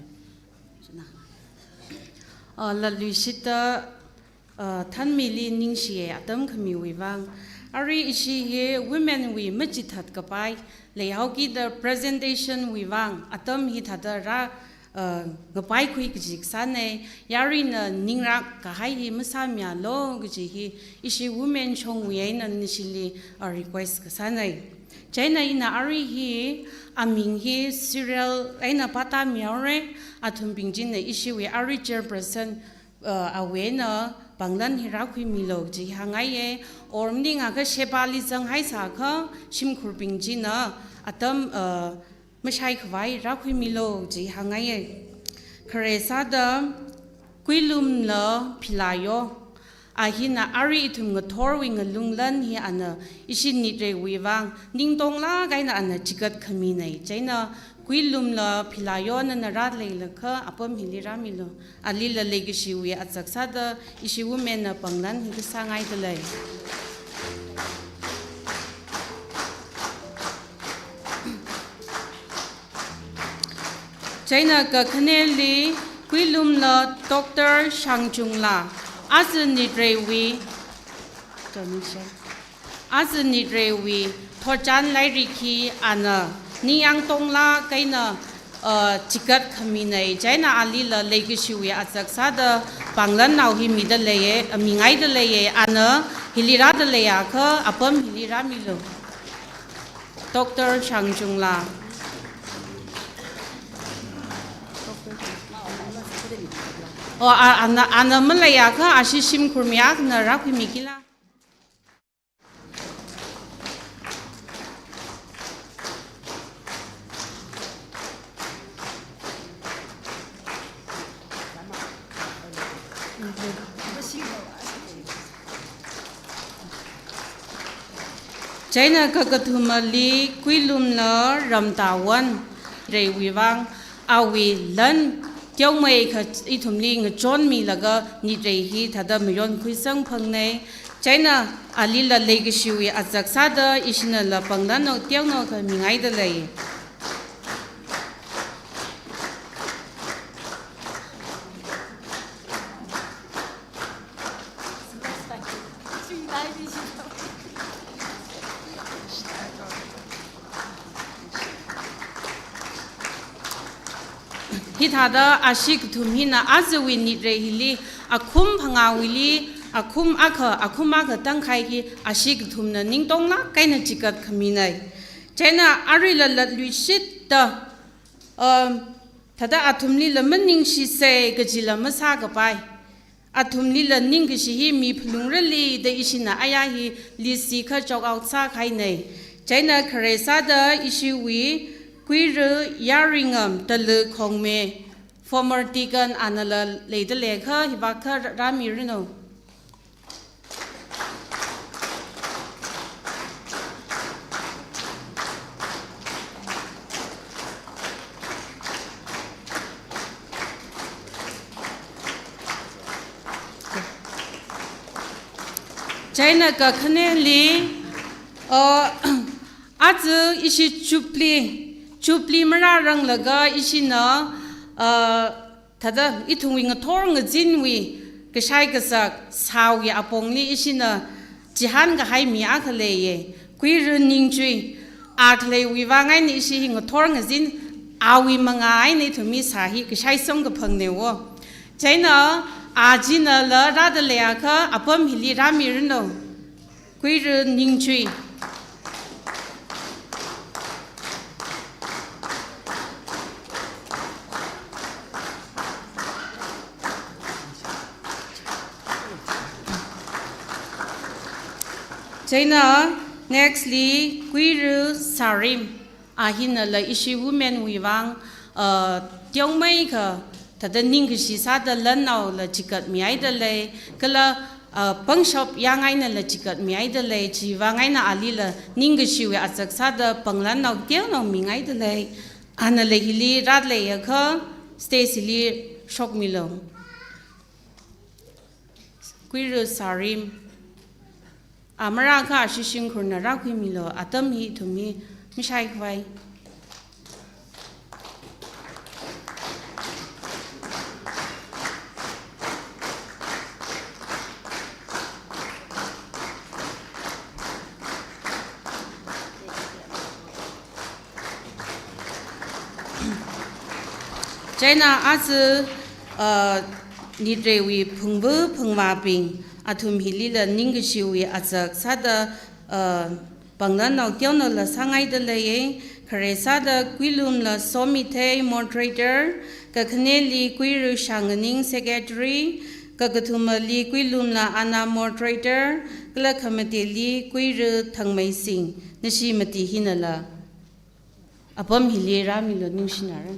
Chu na. Uh, latluishitta, uh, thanmili ningshiya atam khamiwui vang. Arui ishi hi women wui machithat kapai, leihaokida presentation wui vang, atam hithāda rā, uh, ngapaikhui kaji kasāna, yaruina ningrāk kahai hi masāmialu kaji hi, ishi women shongwui eina nashili, uh, request kasāna. Chieina ina arui hi, aming hi serial eina pātāmihaora, athumbing china ishiwui arui chairperson, uh, awui eina pānglan hi rākhuimilu kaji hāngngaiya, or maningakha shebali zanghaisākha shimkhurbing china atam, uh, mashaikhavai rākhuimilu kaji hāngngaiya. Khare sāda Kuilumla Philayo, a hina arui ithum ngathorwui ngalunglan hi ana ishi nitreiwui vang ningtonglāk eina ana chikat khamina. Chieina Kuilumla Philayo nana rāleilakha apam hili rāmilu. Alila leikashiwui azak sāda ishi women na pānglan hi kasāngaida lei. Chieina kakhaneli Kuilumla Doctor Shangchungla, aja nitreiwui, aja nitreiwui thotchan lairik hi ana ningyāng tonglāk eina, uh, chikat khamina. Chieina alila leikashiwui azak sāda pānglan nao hi mida leiya, uh, mingaida leiya, ana hili rāda leiakha apam hili rāmilu. Doctor Shangchungla. Oh, a-, ana, ana maleiakha ashi shimkhur mi akhana rākhuimikila. Chieina kakathumali Kuilumla Ramtawon, nitreiwui vang awui lan teomeikha ithumli ngachonmilaga nitrei hithāda mayonkhuisang phangna. Chieina alila leikashiwui azak sāda ishinala pānglan nao teonaokha mingaida lei. Hithāda ashee kathum hina ajawui nitrei hili, akhum phangāwuili, akhum akha, akhum akha tangkhai hi ashee kathumna ningtonglāk eina chigatkhaminei. Chieina aruila latluishitta, um, thāda athumlila maningshisei kajila masākapai. Athumlila ningkashi hi miphalungrali da ishina aya hi list chi kha chok out sākahainei. Chieina khare sāda ishiwui Kuira Yaringam Tala Khongme, former deacon anala leidalei kha, hivāk kha rāmiranu. Chieina kakhaneli, uh, aja ishi Jubilee, Jubilee marāranglaga ishina, uh, thāda ithumwui ngathor ngazinwui kashai kazak sāwui apongli ishina chihānkahai mi akha leiye. Kuira Ningchui, a khaleiwui vang eina ishi hi ngathor ngazin awui mangā eina ithumwui sā hi kashai samkaphangnewo. Chieina a chinala rādalei akha apam hili rāmiranu. Kuira Ningchui. Chieina next li Kuira Sarim. A hinala ishi women wui vang, uh, teomeikha thāda ningkashi sāda lannaola chigatmihaidalei, kala, uh, pangshap yāng einala chigatmihaidalei, chivang eina alila ningkashiwui azak sāda panglannao teonao mingaidalei. Anala hili rālei akha stage li shokmilu. Kuira Sarim. A marākha ashee shimkhurna rākhuimilu, atam hi ithum hi mashai khavai. Chieina aja, uh, nitreiwui phungva phungvābing, athum hilila ningkashiwui azak sāda, uh, panglannao teonaola sāngaidaleiye. Khare sāda Kuilumla Somithei, moderator, kakhaneli Kuira Shanganing, secretary, kakathumali Kuilumla Ana, moderator, kala khamateli Kuira Thangmeising. Nashi mati hinala apam hili rāmilu, ningshinara.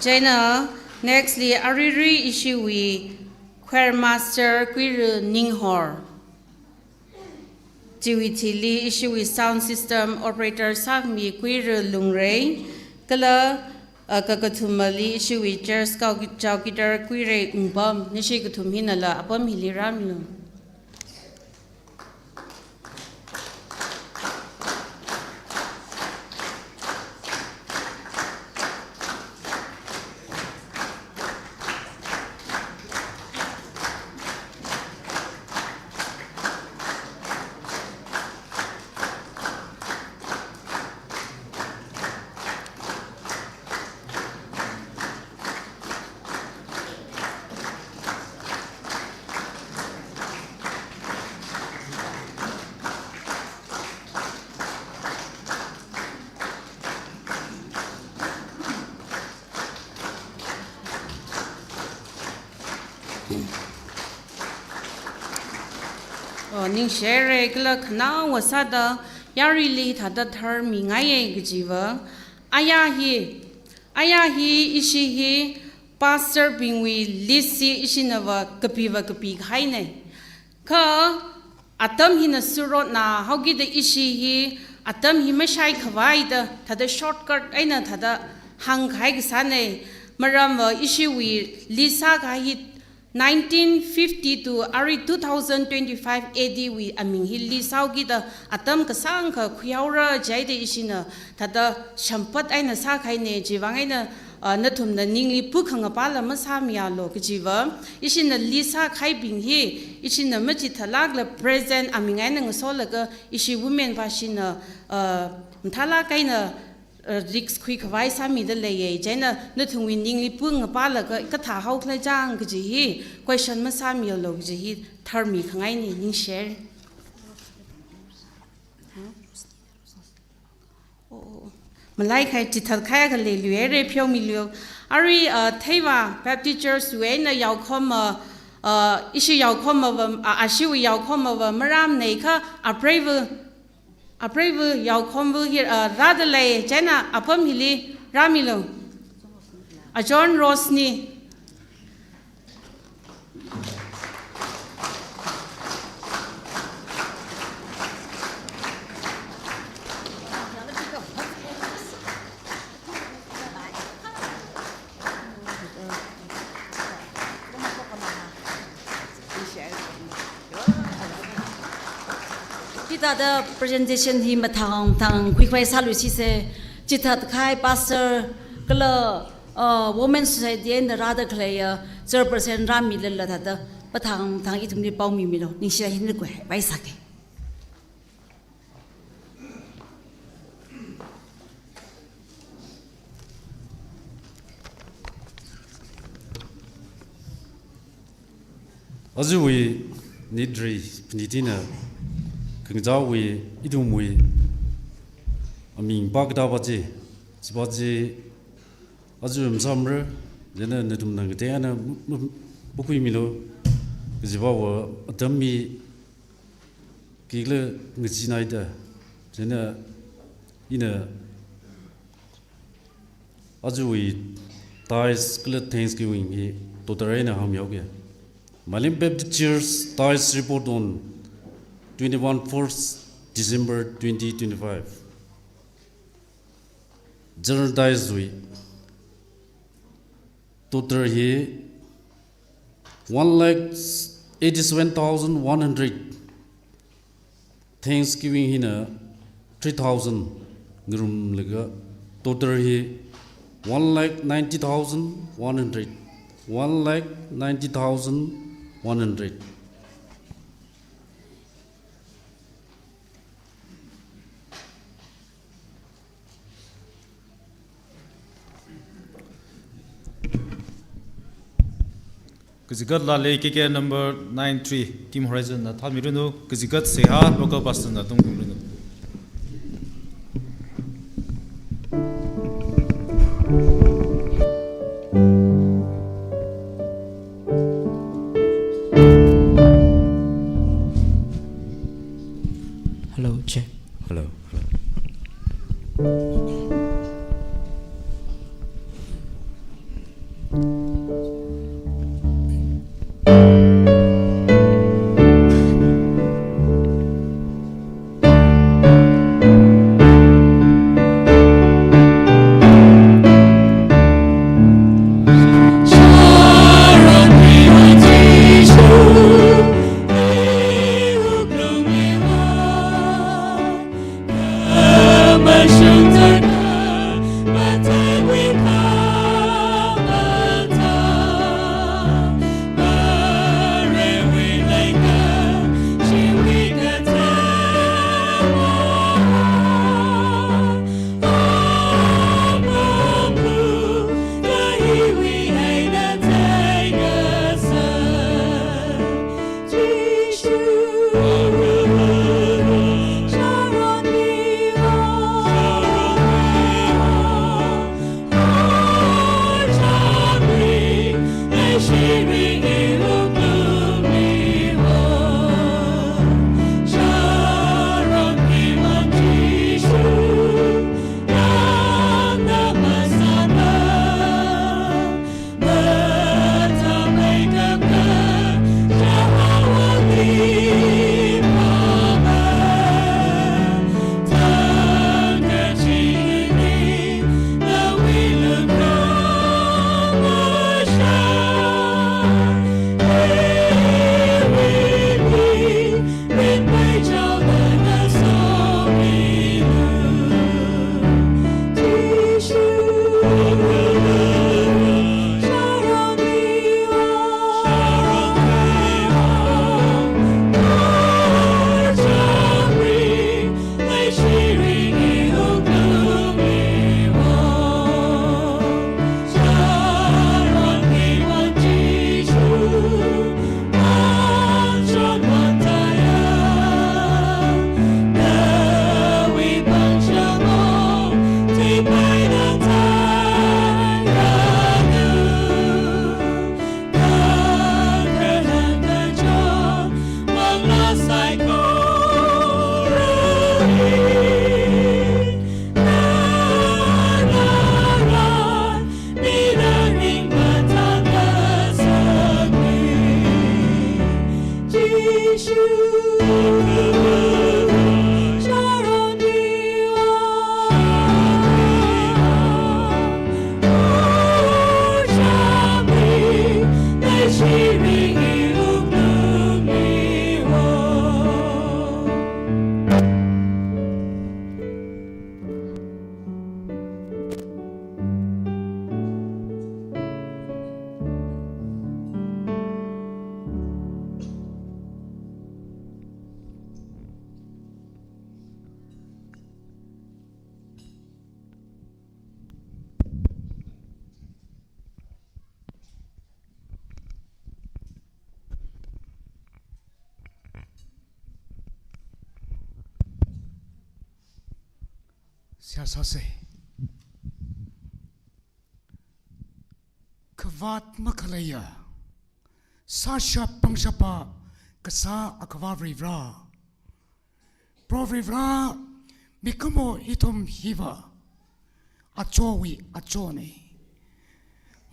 Chieina next li aruirui ishiwui choir master Kuira Ninghor. Chiwui thili ishiwui sound system operator sākhami Kuira Lungrei, kala, uh, kakathumali ishiwui church kau-, chowkidar Kuira Wungpam, nashi kathum hinala apam hili rāmilu. Oh, ningshire kala khanaowa sāda yaruili thāda tharmingaiye kajiva. Aya hi, aya hi ishi hi pastor bingwui list chi ishinava kapiva kapikahainei. Kha atam hina surotna haokida ishi hi atam hi mashaikhavai da, thāda shortcut eina thāda hāngkahai kasāna. Maramva ishiwui list sākahai hi nineteen fifty to arui two thousand twenty-five A D wui aming hi list sāhaokida atam kasāngkha khuihaora jihaida ishina thāda shampat eina sākahaina. Chivang eina, ah, nathumna ningli pukhangapala masāmialu kajiva, ishina list sākahaibing hi ishina machithālākla present aming eina ngasolaga ishi women pāshina, ah, mathālāk eina, ah, risk khuikhavai sāmida leiya. Chieina nathumwui ningli pungapalaga kathā haokhala chang kaji hi question masāmialu kaji hi tharmikhangaina. Ningshire. Oh, oh, oh. Malaikahai chithatkahai akha leiluihaira, pheomilu. Arui, ah, Theivā Baptist Church wui eina yaokhoma, ah, ishi yaokhomava, ah, ashiwui yaokhomava maramnei kha apreiva, apreiva yaokhomva hi, ah, rāda lei, chieina apam hili rāmilu. A John Rosny. Hithāda presentation hi mathāngthang khuikhavai sāluishisa. Chithatkahai pastor kala, uh, Women Society eina rāda khaleiya chairperson rāmilala thāda mathāngthang ithumli paomimilu. Ningshida hina khuikhavai sāki. Ajawui nitri phanit hina khangachāwui ithumwui aming pā kathā pā chi, chi pā chi aja masāmara, chieina nathumna ngatei eina ma-, ma-, makhuimilu, kajiva atam hi khikhala ngacheenaida, chieina ina ajawui tithes kala thanksgiving hi total eina hāngmihaoki. Mailam Baptist Church tithes report on twenty-one first December twenty twenty-five. General tithes wui total hi one lakh eighty-seven thousand one hundred. Thanksgiving hina three thousand ngarumlaga, total hi one lakh ninety thousand one hundred. One lakh ninety thousand one hundred. Kachigat Lalei K K number nine three, Team Horizon na thāmiranu, kachigat Seihā local pastor na tongmiranu. Hello, check. Hello. Seihā sāsa. Khavāt makhaleiya, sāshap pangshapa kasā Akhava Varivara. Proho Varivara, mikumo ithum hiva achowui achona.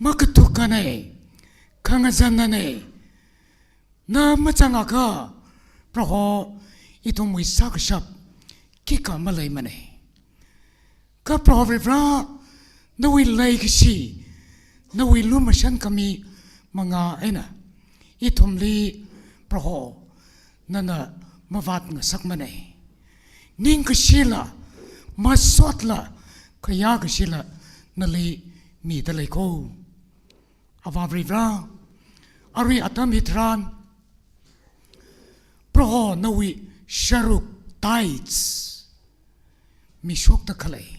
Makathukkana, khangazannana. Na mazangakha, Proho, ithumwui sākashap khikha maleimana. Kha Proho Varivara, nawui leikashi, nawui lumashan khami manga eina ithumli, Proho, nana mavātngasakmana. Ningkashila, masotla, khayākashila nali mida leiko. Avā Varivara, arui atam hitharan, Proho, nawui sharuk, tithes, mishokda khalei.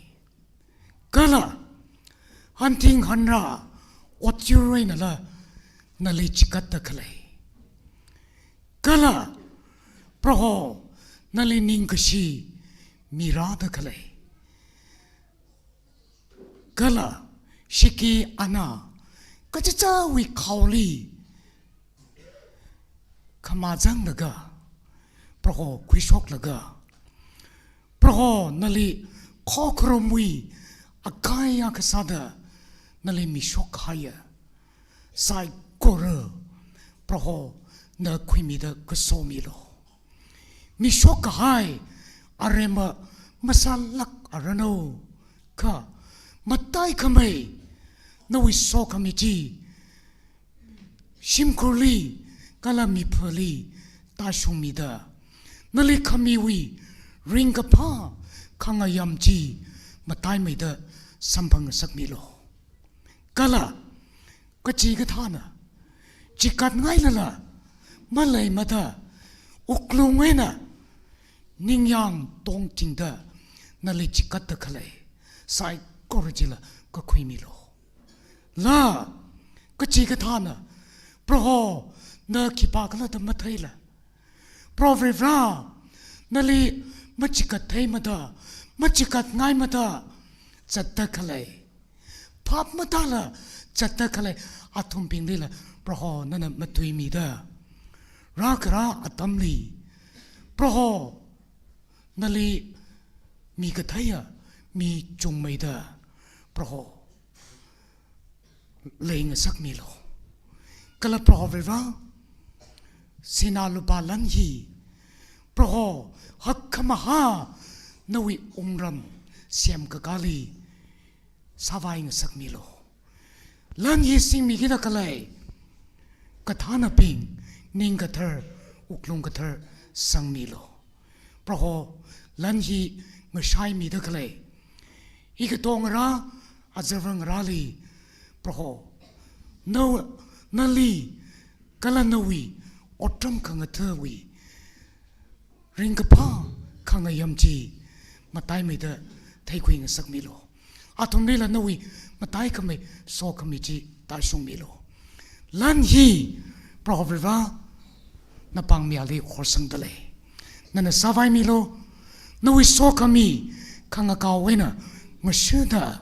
Kala hanthing hanra, otyur einala nali chigatda khalei. Kala, Proho, nali ningkashi mirāda khalei. Kala shiki anā kachichāwui khaoli khamazanglaga, Proho, khuishoklaga, Proho, nali khokharumwui akhaiya kasāda nali mishok kahaiya saikora, Proho, na khuimida kasomilu. Mishok kahai aremma masālākaranu, kha mataikhamei nawui sokhami chi shimkhurli kala miphāli tāshungmida, nali khamiwui ringkaphā khangayam chi mataimeida samphangngasakmilu. Kala kachikathāna chigatngailala maleimada, wuklung eina ningyāng tongtingda nali chigatda khalei saikora chila kakhuimilu. La kachikathāna, Proho, na khipākhala da matheila, Proho Varivara, nali machigat theimada, machigatngaimada zatda khalei, phap matāla zatda khalei athumbinglila, Proho, nana matuimida, rākharā atamli, Proho, nali mi katheiya mi chungmeida, Proho, leingasakmilu. Kala Proho Varivara, sinā lupā lan hi, Proho, hakkhamahā nawui wungram semkakāli sāvaingasakmilu. Lan hi singmikida khalei kathānabing, ning kathar, wuklung kathar sangmilu. Proho, lan hi ngashaimida khalei ikatongarā, azarvangarāli, Proho, na, nali kala nawui otram khangathāwui ringkaphā khangayam chi mataimeida theikhuingasakmilu. Athumlila nawui mataikhamei sokhami chi tāshungmilu. Lan hi, Proho Varivara, napāngmiyali horsangda lei. Nana sāvaimilu, nawui sokhami khangakao eina ngashuda,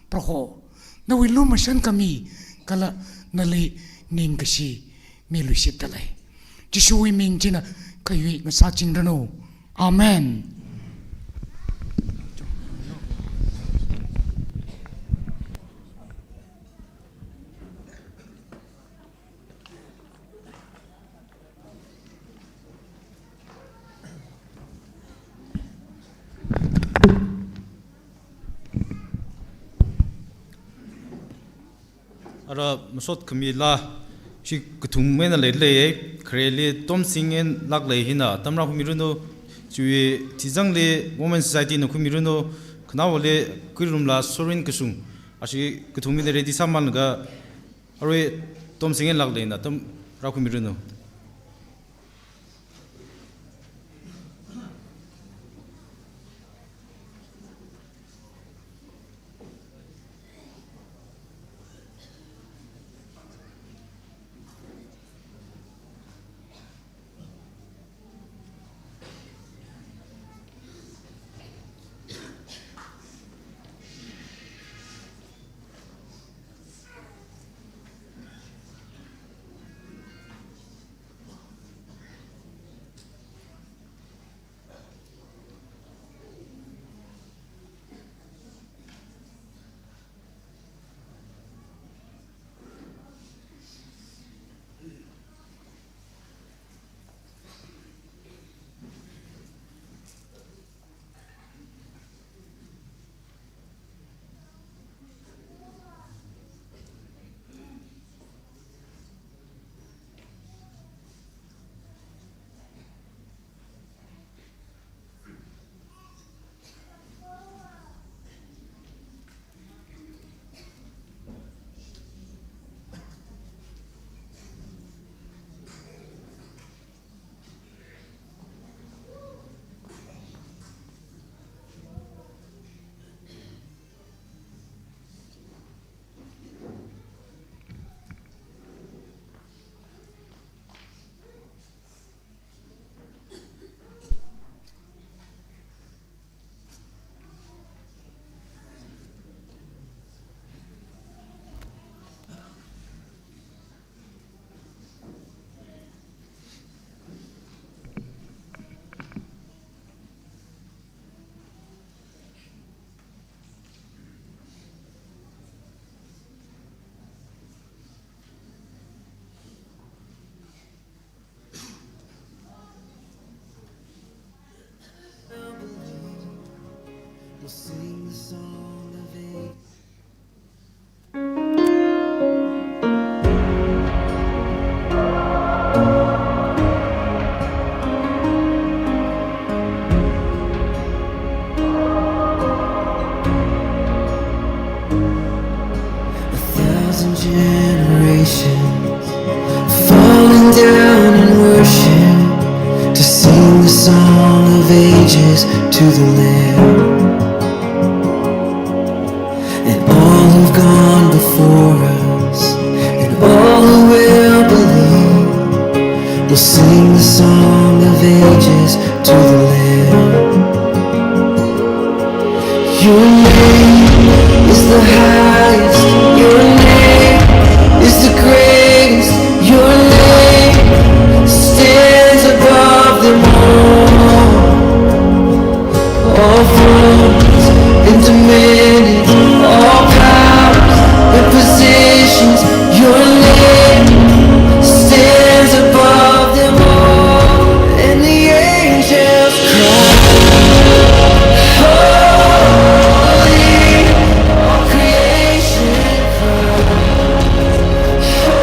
Proho, nawui lumashan khami kala nali ningkashi miluishitda lei. Jishuwui ming china khayui ngasāchingranu. Amen. Ara masot khamila, chi kathum eina leilei, khareli Tomsing eina lāklei hina, atam rākhuimiranu, chiwui thizangli Women Society na khuimiranu, khanaowali Kuirumla Sorin Kashung, ashi kathum eina ready sāmānlaga, arui Tomsing eina lākleina, atam rākhuimiranu. We'll sing the song of ages. A thousand generations falling down in worship to sing the song of ages to the Lamb. And all who've gone before us, and all who will believe, will sing the song of ages to the Lamb. Your name is the highest, your name is the greatest, your name stands above them all. All thrones and dominions, all powers and positions, your name stands above them all. And the angels cry, "Holy," all creation cries,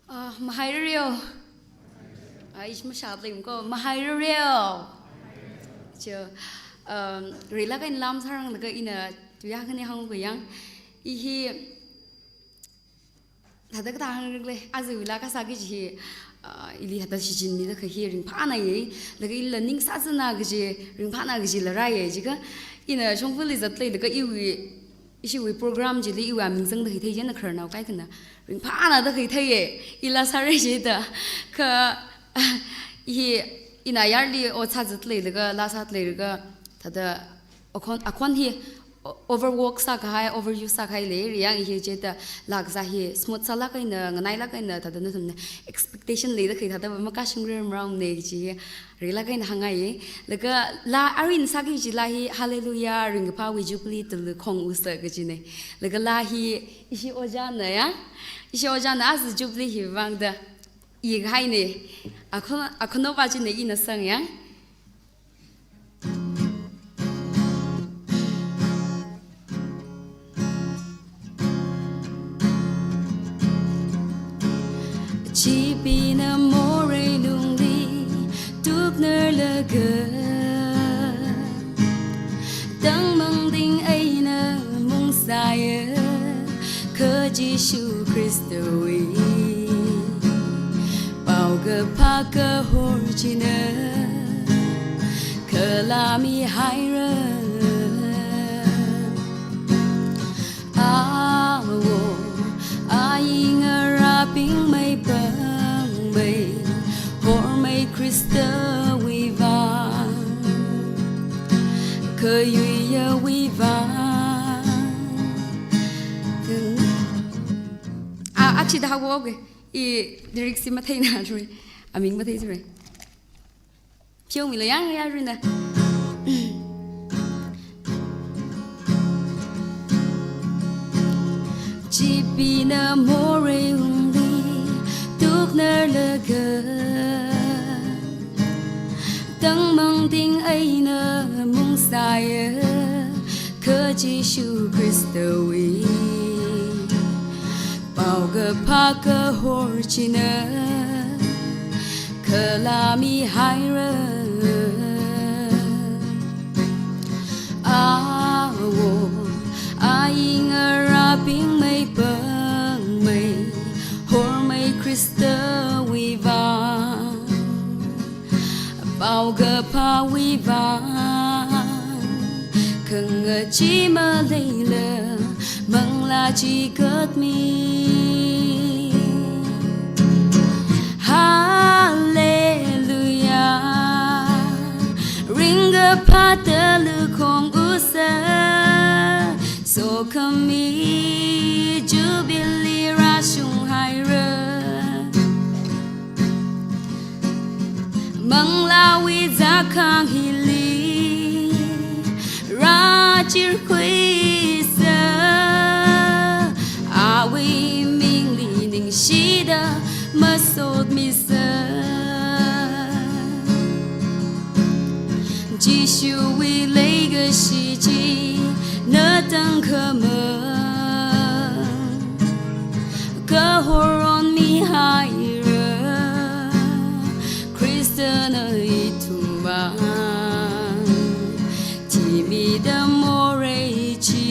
Ah, mahairareo. Ah, ish mashatlem ko, mahairareo. Cho, um, rilak eina lam sāranglaga ina tuya khani hāngko yang. I hi thāda kathā hāngrikle, aja ila kasā kaji hi, ah, ili thāda shichinmida kha hi ringphānāye, laga ila ning sāzana kaji, ringphānā kajila rāye, jiakha ina shongfali zatlei laga iwui, ishiwui program chili iwui aming zangda khaithei jina khararnao kaikhana ringphānāda khaitheiye, ila sāra jida. Kha hi ina yarli ot sāzatlei laga, laa sātleilaga, thāda akhon, akhon hi o-, overwork sākahai, overuse sākahai leira yang, hi chithāda laa kasā hi smooth sālāk eina, nganailāk eina, thāda nathumna expectation leida khalei thāda makashungrar marāmane kaji hi rilak eina hāngngaiye. Laga laa arin sāki kaji laa hi Hallelujah, ringkaphāwui Jubilee tala khong usa kajine. Laga laa hi ishi ojāna ya, ishi ojāna aja Jubilee hiwui vangda ikahaine. Akhon, akhonao pa china ina sang ya. Chibina morei lungli tuknarlaga, tangmangting eina mungsāya, kha Jishu Khristawui paokaphā kahor china kala mihaira. Awo, ayingarābing meipāngmei, hormei Khristawui vang, kayuiyawui vang. Ah, achida haoke. I lyrics hi matheina jure. Aming mathei jure. Pheomilu yang ya rina. Chibina morei lungli tuknarlaga, tangmangting eina mungsāya, kha Jishu Khristawui paokaphā kahor china kala mihaira. Awo, ayingarābing meipāngmei, hormei Khristawui vang, paokaphāwui vang, khangachee maleila manglā chikatmi. Hallelujah, ringkaphā tala khong usa, sokhami Jubilee rāshunghaira. Manglāwui zakhang hili rāchirkhuisa, awui mingli ningshida masotmisa. Jishuwui leikashi chi natang khamang kahor onmihaira, Khristana ithum vang thimida morei chi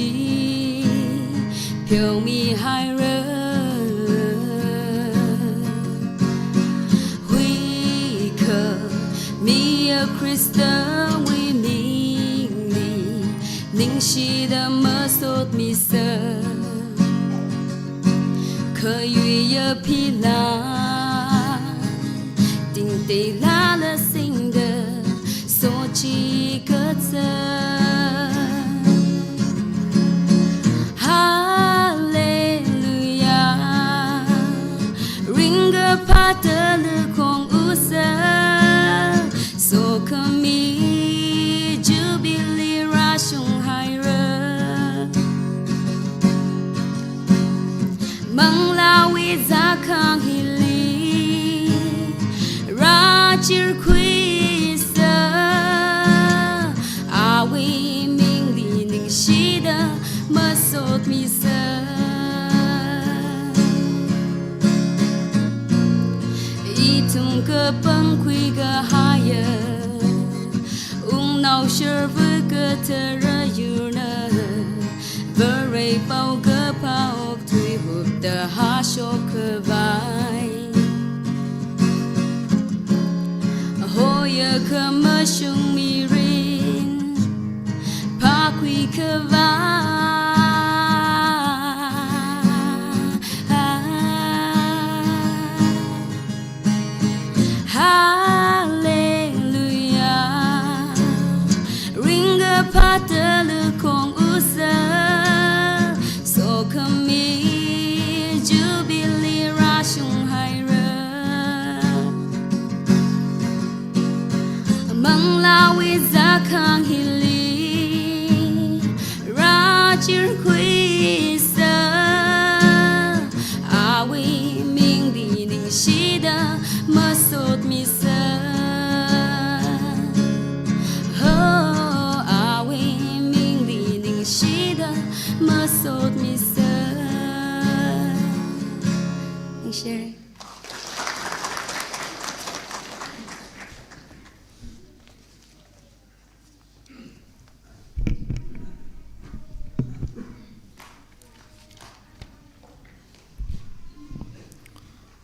pheomihaira. Huikhamiya Khristawui mingli ningshida masotmisa, kayuiya phila tingteilala singda sochikatsa. Hallelujah, ringkaphā tala khong usa, sokhami Jubilee rāshunghaira. Manglāwui zakhang hili rāchirkhuisa, awui mingli ningshida masotmisa. Kapangkhui kahaiya, wungnao sharva kathara yurna, Varewui pao kaphā okthui hupta hāshok khavai. Hoya khamashung mirin phākhui khavai. Hallelujah. Ringkaphā tala khong usa, sokhami Jubilee rāshung haira. Manglāwui zākhang hili rāchirkhuisa, awui mingli ningshida masotmisa. Ho, awui mingli ningshida masotmisa. Ningshire.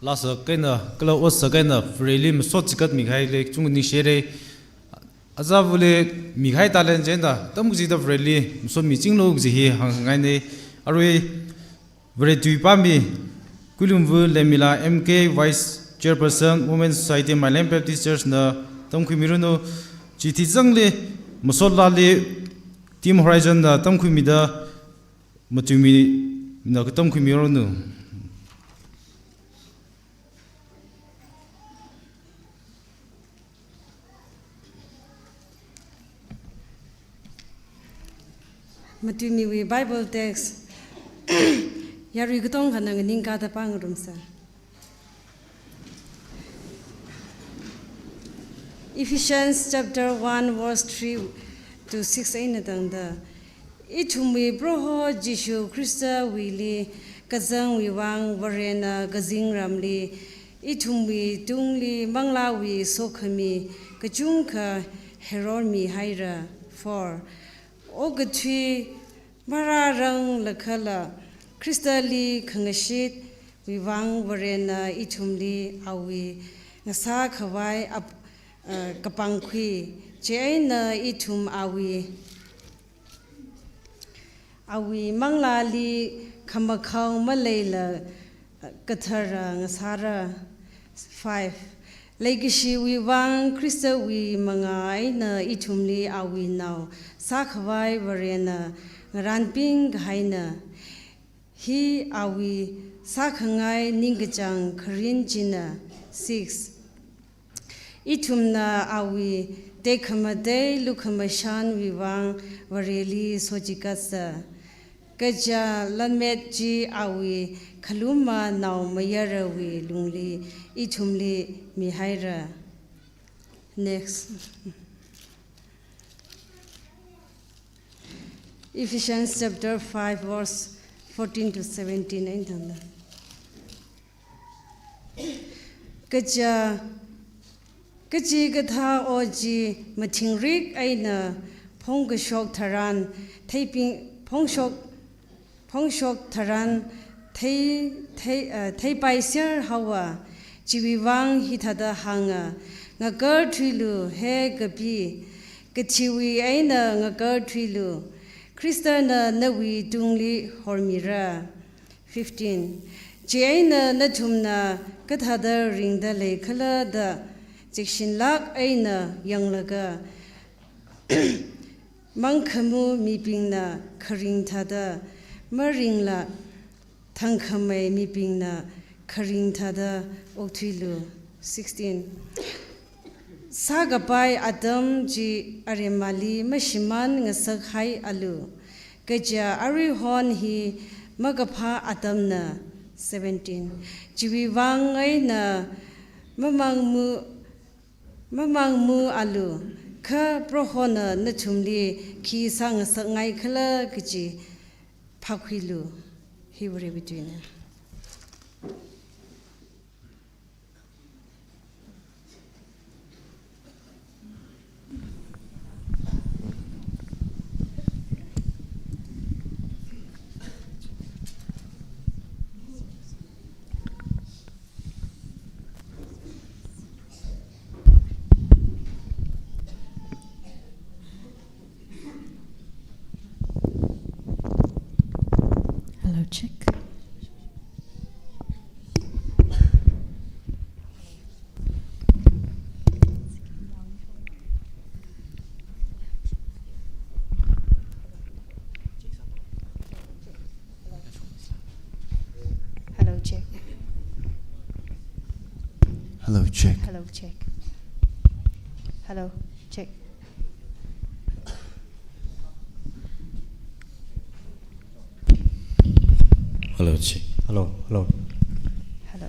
Lāsak eina, kala otsak eina, Vareli masot chigat mikahai le, kachungkha ningshire. Ajavali mikahai talent chieina, tamkachida Vareli masot michinglu kaji hi hāngngaine. Arui, Vare tui pāmi, Kuilungva Lemila M K, Vice Chairperson, Women Society, Mailam Baptist Church na tamkhuimiranu. Chi thizangli, masot lali, Team Horizon na tamkhuimida, Matuimina katamkhuimiranu. Matuimiwui Bible text, yarui katongkhana nganingkāda pāngarumsa. Ephesians chapter one verse three to six eina tangda, ithumwui Proho Jishu Khristawuili kazangwui vang Varena kazingramli ithumwui tungli manglāwui sokhami kachungkha herormihaira. Four. Okathui marāranglakhala Khristali khangashitwui vang Varena ithumli awui ngasākhavai ap-, eh, kapangkhui, chieina ithum awui, awui manglāli khamakhao maleila kathara ngasāra. Five. Leikashiwui vang Khristawui mangā eina ithumli awui nao sākhavai Varena ngarānpingkahaina. Hi awui sākhangai ningkachāng kharing china. Six. Ithumna awui tekhamatei lukhamashanwui vang Vareli sochigatsa. Kaja lanmet chi awui khalumma naomayarawui lungli ithumli mihaira. Next. Ephesians chapter five, verse fourteen to seventeen eina tangda. Kaja, kachikathā ot chi mathingrik eina phongkashok tharan, theiping, phongshok, phongshok tharan, thei, thei, eh, theipaiser haowa, chiwui vang hithāda hānga, ngakarthuilu, he kapi, kathiwui eina ngakarthuilu, Khristana nawui tungli hormira. Fifteen. Chieina nathumna kathāda ringda leikhala da, chekshinlāk eina yanglaga, mangkhamu mibingna kharing thāda maringla, thangkhamei mibingna kharing thāda okthuilu. Sixteen. Sākapai atam chi aremali mashimān ngasakhaialu. Kaja aruihon hi makaphā atamna. Seventeen. Chiwui vang eina mamangmu, mamangmualu, kha Prohona nathumli khi sāngasakngaikhala kaji phākhuilu. Hi Varewui tuina. Check. Hello, check. Hello, check. Hello, check. Hello, check. Hello, check. Hello, hello. Hello.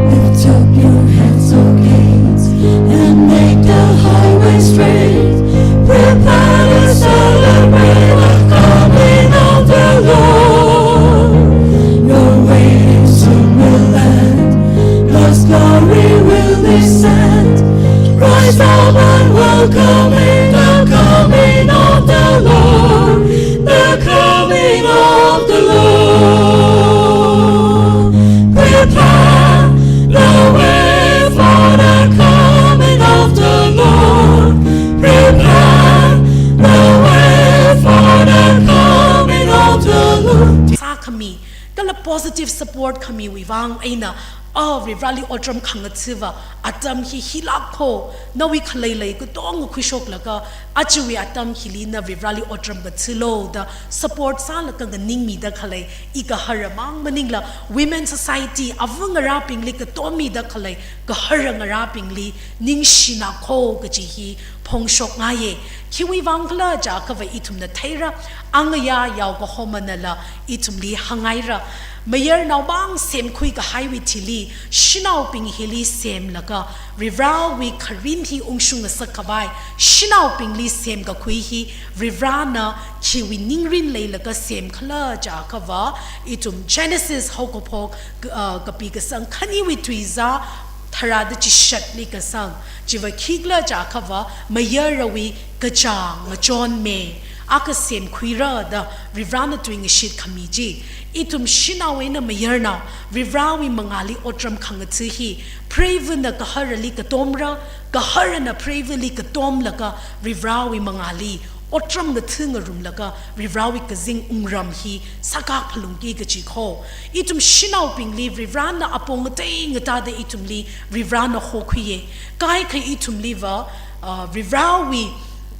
Lift up your heads, O gates, and make the highway straight. Prepare to celebrate the coming of the Lord. Your waiting soon will end. God's glory will descend. Rise up and welcome in the coming of the Lord. The coming of the Lord. Prepare the way for the coming of the Lord. Prepare the way for the coming of the Lord. Sākhami, kala positive support khamiwui vang eina, a, Varivarali otram khangathāva atam hi hilāk kho, nawui khalei lei katonga khuishoklaga, ajawui atam hili na Varivarali otram ngathālu da support sālaga nganingmida khalei, i gahara mang maningla, Women Society, ava ngarābingli katommida khalei, gahara ngarābingli ningshina kho kaji hi phongshokngaiye. Khiwui vang khala jiakhava ithumna theira, angayā yao kahomanala ithumli hāngngaira. Mayarnao mang semkhui kahaiwui thili, shanaobing hili semlaga, Varivarawui kharing hi ungshung ngasak khavai, shanaobingli semkakhui hi, Varivarana khiwui ningrin leilaga semkhala jiakhava, ithum Genesis haokaphok, uh, kapi kasang khaniwui tuizā, tharāda chishatli kasang, chiva khikhala jiakhava, mayarawui kachā ngachonme akha semkhuira da Varivarana tuingashit khami chi. Ithum shanao eina mayarnao, Varivarawui mangāli otram khangathā hi, preivana gaharali katomra, gaharana preivali katomlaga, Varivarawui mangāli otram ngathā ngarumlaga, Varivarawui kazing wungram hi sākak phalungki kaji kho. Ithum shanaobingli Varivarana apong ngatei ngatāda ithumli Varivarana hokhuiye. Kaikha ithumliva, uh, Varivarawui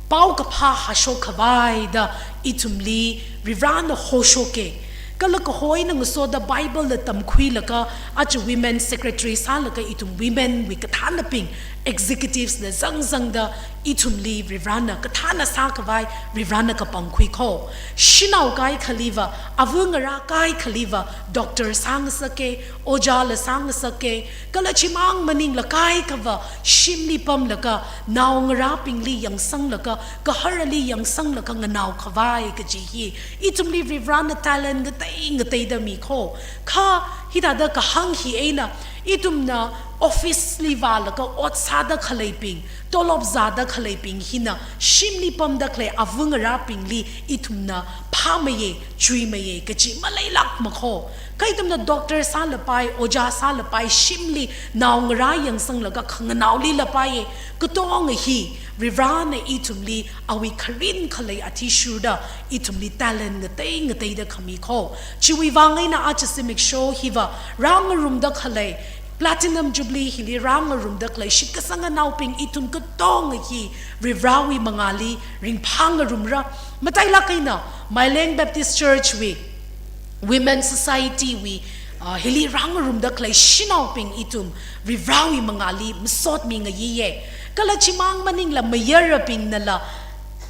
paokaphā hāshok khavai da ithumli Varivarana hoshoke. Kala kaho eina ngasoda Bible la tamkhuilaga, aja women secretary sālaga ithum women wui kathānabing, executives na zangzangda ithumli Varivarana kathāna sākhavai Varivarana kapangkhui kho. Shanao kaikhaliva, ava ngarā kaikhaliva, doctor sāngasake, ojāla sāngasake, kala chimang maningla kaikhava, shimli pamlaga, naongarābingli yangsanglaga, gaharali yangsanglaga nganao khavai kaji hi, ithumli Varivarana talent ngatei ngateida mi kho. Kha hithāda kahāng hi eina, ithumna office li vālaga ot sāda khaleibing, tolop zāda khaleibing hina, shimli pamda khalei ava ngarābingli ithumna phāmeiye, chuimeiye kaji maleilākma kho. Kha ithumna doctor sālapai, ojā sālapai, shimli naongarā yangsanglaga khanganaoli lapaiye, katonga hi Varivarana ithumli awui kharing khalei athishurda ithumli talent ngatei ngateida khami kho. Chiwui vang eina aja zimiksho hiva rāngarumda khalei, Platinum Jubilee hili rāngarumda khalei shitkasanga naobing ithum katonga hi Varivarawui mangāli ringphā ngarumra. Matailāk eina Maileng Baptist Church wui, Women Society wui, ah, hili rāngarumda khalei shanaobing ithum Varivarawui mangāli masotmi ngayiye. Kala chimang maningla mayarabingnala,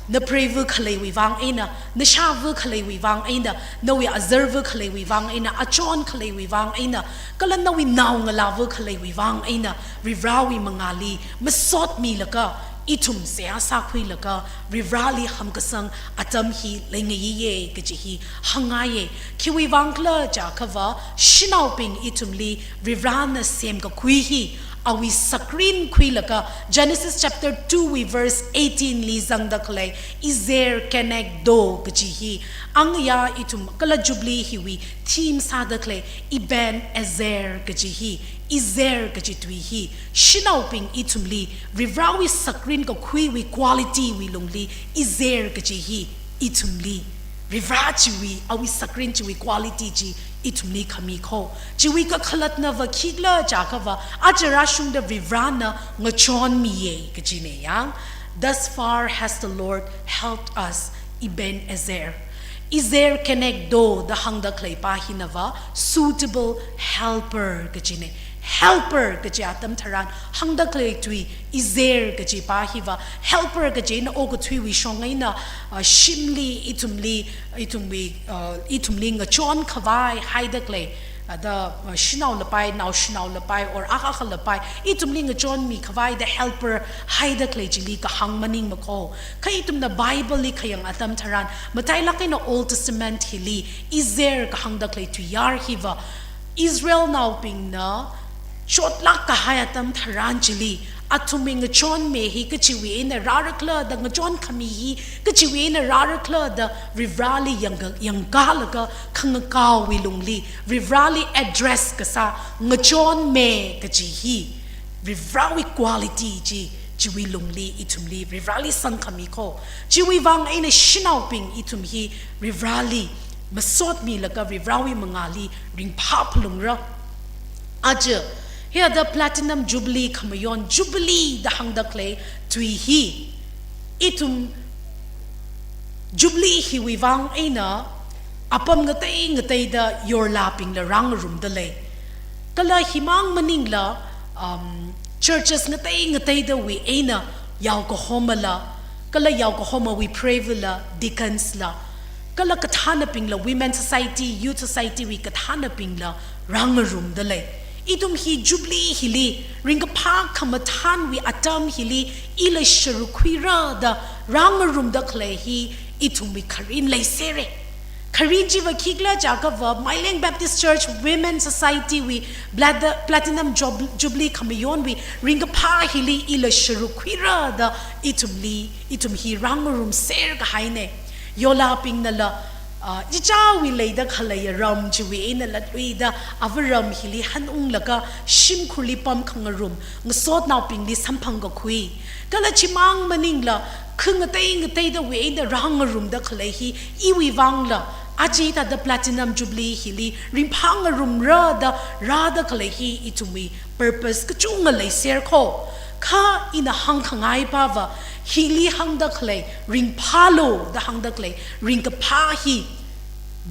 na preiva khaleiwui vang eina, na shāva khaleiwui vang eina, nawui azarva khaleiwui vang eina, achon khaleiwui vang eina, kala nawui naongalāva khaleiwui vang eina, Varivarawui mangāli masotmilaga, ithum seihā sākhuilaga Varivarāli hamkasang atam hi leingayiye kaji hi hāngngaiye. Khiwui vang khala jiakhava, shanaobing ithumli Varivarāna semkakhui hi, awui sakrin khuilaga, Genesis chapter two wui verse eighteen li zangda khalei, Ezer Kenegdo kaji hi, angaya ithum kala Jubilee hiwui theme sāda khalei, Eben Ezer kaji hi, Ezer kaji tui hi, shanaobing ithumli, Varivarāwui sakrin kakhuiwui quality wui lungli, Ezer kaji hi, ithumli, Varivarā chiwui, awui sakrin chiwui quality chi, ithumli khami kho. Chiwui kakhalatnava khikhala jiakhava, aja rāshungda Varivarāna ngachonmiye kajine yang. Thus far has the Lord helped us, Eben Ezer. Ezer Kenegdo da hāngda khalei pa hinava, suitable helper kajine. Helper kaji atam tharan hāngda khalei tui, Ezer kaji pa hiva, helper kajina okathuiwui shong eina, uh, shimli, ithumli, ithumwui, uh, ithumli ngachon khavai haida khalei, uh, da, uh, shanao lapai, naoshanao lapai, or akha akha lapai, ithumli ngachonmi khavai da helper haida khalei chili kahāng maningmakho. Kha ithumna Bible li khayang atam tharan, matailāk eina Old Testament hili, Ezer kahāngda khalei tuiyār hiva, Israelnaobingna chotlāk kahai atam tharan chili, athumwui ngachonmi hi kachiwui eina rārakhala da, ngachon khami hi kachiwui eina rārakhala da, Varivarāli yangka-, yangkalaga khangakaowui lungli, Varivarāli address kasā ngachonmi kaji hi, Varivarāwui quality chi, chiwui lungli ithumli, Varivarāli sangkhami kho. Chiwui vang eina shanaobing ithum hi, Varivarāli masotmilaga Varivarāwui mangāli ringphā phalungra. Aja, hiya da Platinum Jubilee khamayon, Jubilee da hāngda khalei tui hi, ithum Jubilee hiwui vang eina apam ngatei ngateida yorlābingla rāngarumda lei. Kala himang maningla, um, churches ngatei ngateidawui eina yaokahomala, kala yaokahomawui preivela, deacons la, kala kathānabingla, women society, youth society wui kathānabingla rāngarumda lei. Ithum hi Jubilee hili, ringkaphā khamathānwui atam hili, ila sharuk khuira da rāngarumda khalei hi, ithumwui kharin leisere. Kharin chiva khikhala jiakhava, Maileng Baptist Church Women Society wui Blad-, Platinum Jub-, Jubilee khamayonwui ringkaphā hili ila sharuk khuira da ithumli, ithum hi rāngarumser kahaine. Yorlābingnala, ah, ichichāwui leida khaleiya ram chiwui einala luida, ava ram hili hanunglaga shimkhurli pamkhangarum, ngasotnaobingli samphang kakhui. Kala chimang maningla, kha ngatei ngateidawui eina rāngarumda khalei hi, iwui vangla, aja hithāda Platinum Jubilee hili ringphāngarumra da rāda khalei hi ithumwui purpose kachunga leiser kho. Kha ina hāngkhangai pava, hili hāngda khalei, ringphālu da hāngda khalei, ringkaphā hi,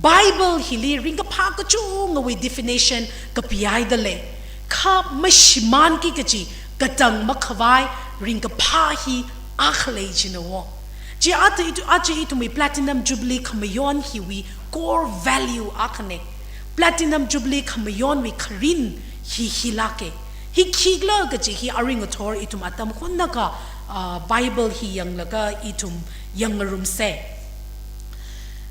Bible hili ringkaphā kachungawui definition kapihaida lei. Kha mashimānki kaji katang makhavai ringkaphā hi akha lei jina wo. Chi aja ithu-, aja ithumwui Platinum Jubilee khamayon hiwui core value akhane. Platinum Jubilee khamayonwui kharin hi hilāke. Hi khikhala kaji hi arui ngathor ithum atam hunnakha, ah, Bible hi yanglaga ithum yangngarumse.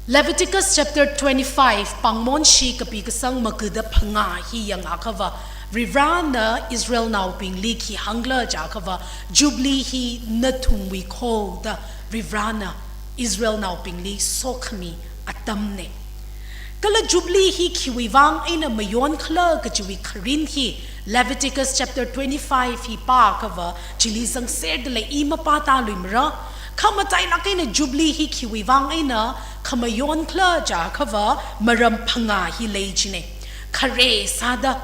Leviticus chapter twenty-five, pāngmonshi kapi kasang magada phangā hi yangakhava, Varivarāna Israelnaobingli khi hāngkhala jiakhava, Jubilee hi nathumwui kho da Varivarāna Israelnaobingli sokhami atamne. Kala Jubilee hi khiwui vang eina mayonkhala kajiwui kharin hi, Leviticus chapter twenty-five hi pāakhava, chili zangserda lei, i mapātāluimara. Kha matailāk eina Jubilee hi khiwui vang eina khamayonkhala jiakhava, maram phangā hi lei jine. Khare sāda,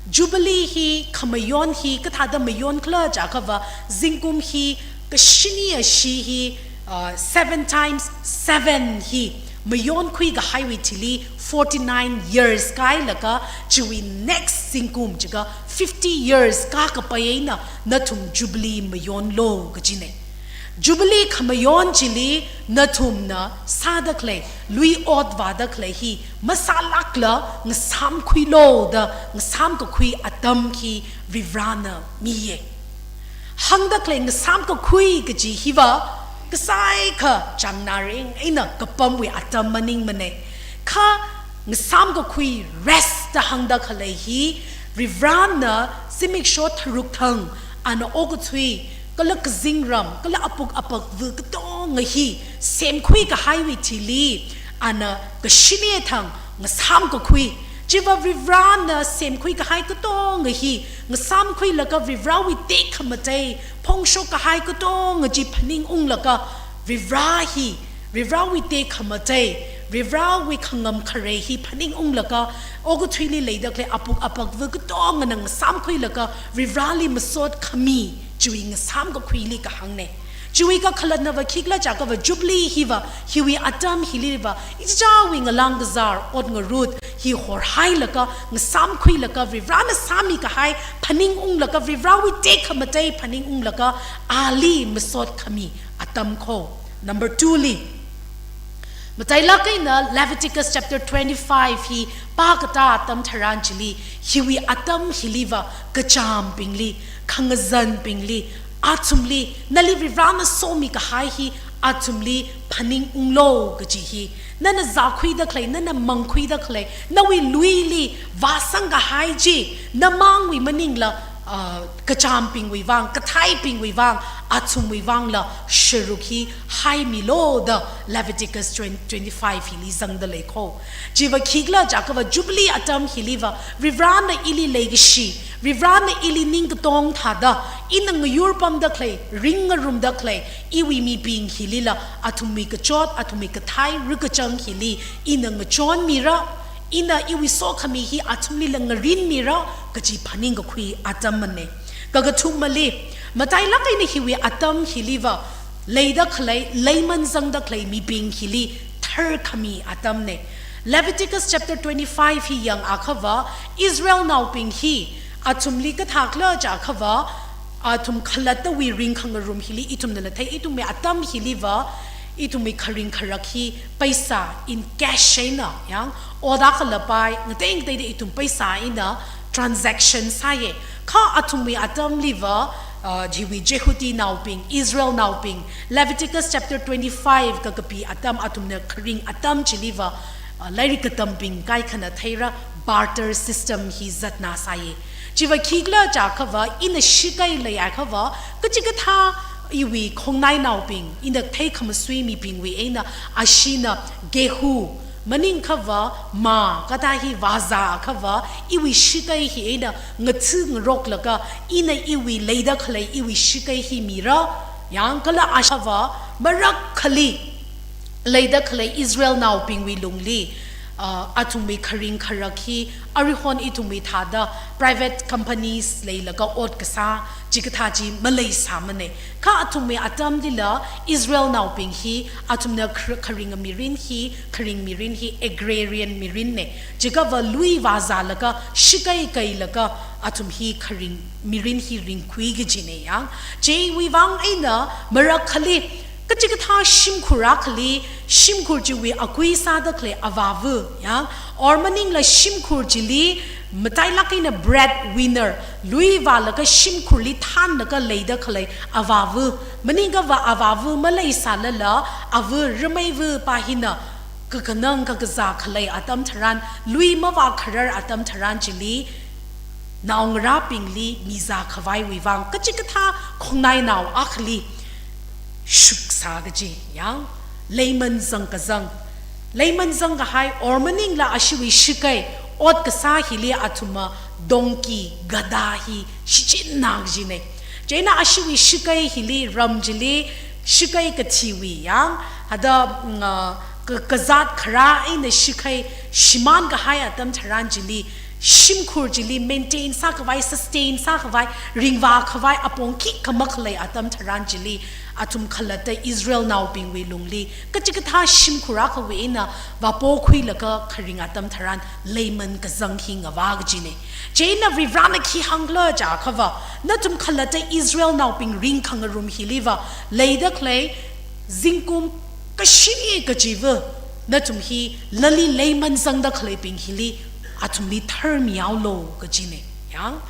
Jubilee hi khamayon hi kathāda mayonkhala jiakhava, zingkum hi kashini ashi hi, uh, seven times seven hi mayonkhui kahaiwui thili forty-nine years kāhailaga, chiwui next zingkum jiakha fifty years kākapai eina nathum Jubilee mayonlu kajine. Jubilee khamayon chili nathumna sāda khalei, lui ot vāda khalei hi masālākla ngasāmkhuilu da ngasāmkakhui atam hi Varivarāna miye. hāngda khalei ngasāmkakhui kaji hiva, kasai kha chāngnāring eina kapamwui atam maningmana. Kha ngasāmkakhui, rest da hāngda khalei hi, Varivarana zimiksho tharuk thang, ana okathui, kala kazingram, kala apuk apakva katonga hi semkhui kahaiwui thili, ana kashini thang ngasāmkakhui. Chiva Varivarana semkhui kahai katonga hi ngasāmkhuilaga Varivarawui tekhamatei, phongshok kahai katonga chi phaningunglaga, Varivara hi, Varivarawui tekhamatei, Varivarawui khangam khare hi phaningunglaga, okathuili leida khalei apuk apakva katongana ngasāmkhuilaga, Varivarali masot khami, chiwui ngasāmkakhuili kahāngna. Chiwui kakhalatnava khikhala jiakhava Jubilee hiva, hiwui atam hiliva, ichichāwui ngalāng kazār, ot ngarut hi horhailaga, ngasāmkhuilaga, Varivarana sāmi kahai phaningunglaga, Varivarawui tekhamatei phaningunglaga, ali masot khami atam kho. Number two li, matailāk eina Leviticus chapter twenty-five hi pākatā atam tharan chili, hiwui atam hiliva, kachāmbingli, khangazanbingli, athumli, nali Varivarana somi kahai hi athumli phaningunglu kaji hi. Nana zākhuida khalei, nana mangkhuida khalei, nawui luili vāsang kahai chi, namangwui maningla, ah, kachāmbingwui vang, kathaibingwui vang, athumwui vangla sharuk hi haimilu da Leviticus twenty, twenty-five hili zangda lei kho. Chiva khikhala jiakhava Jubilee atam hiliva, Varivarana ili leikashi, Varivarana ili ningkatong thāda, ina ngayurpamda khalei, ringngarumda khalei, iwui mibing hilila, athumwui kachot, athumwui kathai, rikachang hili, ina ngachonmira, ina iwui sokhami hi athumlila ngarinmira, kaji phaningkakhui atammana. Kakathumali, matailāk eina hiwui atam hiliva, leida khalei, leiman zangda khalei mibing hili tharkhami atamna. Leviticus chapter twenty-five hi yangakhava, Israelnaobing hi athumli kathākhala jiakhava, athum khalattawui ringkhangarum hili ithumnala thei, ithumwui atam hiliva, ithumwui kharing kharak hi paisa in cash eina, yang, ot akhala pai, ngatei ngateida ithum paisa eina transaction sāya. Kha athumwui atamliva, uh, chiwui Jehudinaobing, Israelnaobing, Leviticus chapter twenty-five kakapi atam, athumna kharing atam chiliva, uh, lairik katambing kaikhana theira, barter system hi zatna sāya. Chiva khikhala jiakhava, ina shakei leiakhava, kachikathā iwui khongnainaobing, ina theikhamasui mibingwui eina, ashina gehu, maningkhava mā, kathā hi vāzākhava, iwui shakei hi eina ngatha ngaroklaga, ina iwui leida khalei iwui shakei hi mira, yang kala ashava, marakhali, leida khalei Israelnaobingwui lungli, uh, athumwui kharing kharak hi, aruihon ithumwui thāda private companies leilaga ot kasā, chikathā chi maleisāmana. Kha athumwui atamlila Israelnaobing hi, athumna khar-, kharing mirin hi, kharing mirin hi agrarian mirinna. Chiakhava lui vāzālaga, shakei keilaga, athum hi kharing mirin hi ringkhui kajina yang. Chiwui vang eina marakhali, kachikathā shimkhur akhali, shimkhur chiwui akui sāda khalei avāva, yang, or maningla shimkhur chili, matailāk eina bread winner, lui vālaga shimkhurli thānlaga leida khalei avāva, maningkhava avāva maleisālala, ava rameiva pa hina, kakhanang kakazā khalei atam tharan, lui mavākharar atam tharan chili, naongarābingli mizākhavaiwui vang, kachikathā khongnainao akhali shuksā kaji, yang, leiman zangkazang. Leiman zangkahai, or maningla ashiwui shakei, ot kasā hili athumna donkey, gada hi shichinna kajina. Chieina ashiwui shakei hili ram chili, shakei kathiwui, yang, hada, mm, ah, ka-, kazāt kharā eina shakei shimānkahai atam tharan chili, shimkhur chili maintain sākhavai, sustain sākhavai, ringvākhavai apong khikha makhalei atam tharan chili, athum khalatta Israelnaobingwui lungli, kachikathā shimkhur akhawui eina vāpokhuilaga kharing atam tharan leiman kazang hi ngavā kajina. Chieina Varivarana khi hāngkhala jiakhava, nathum khalatta Israelnaobing ringkhangarum hiliva, leida khalei zingkum kashini kachiva, nathum hi lali leiman zangda khaleibing hili, athumli tharmihaolu kajina. Yang,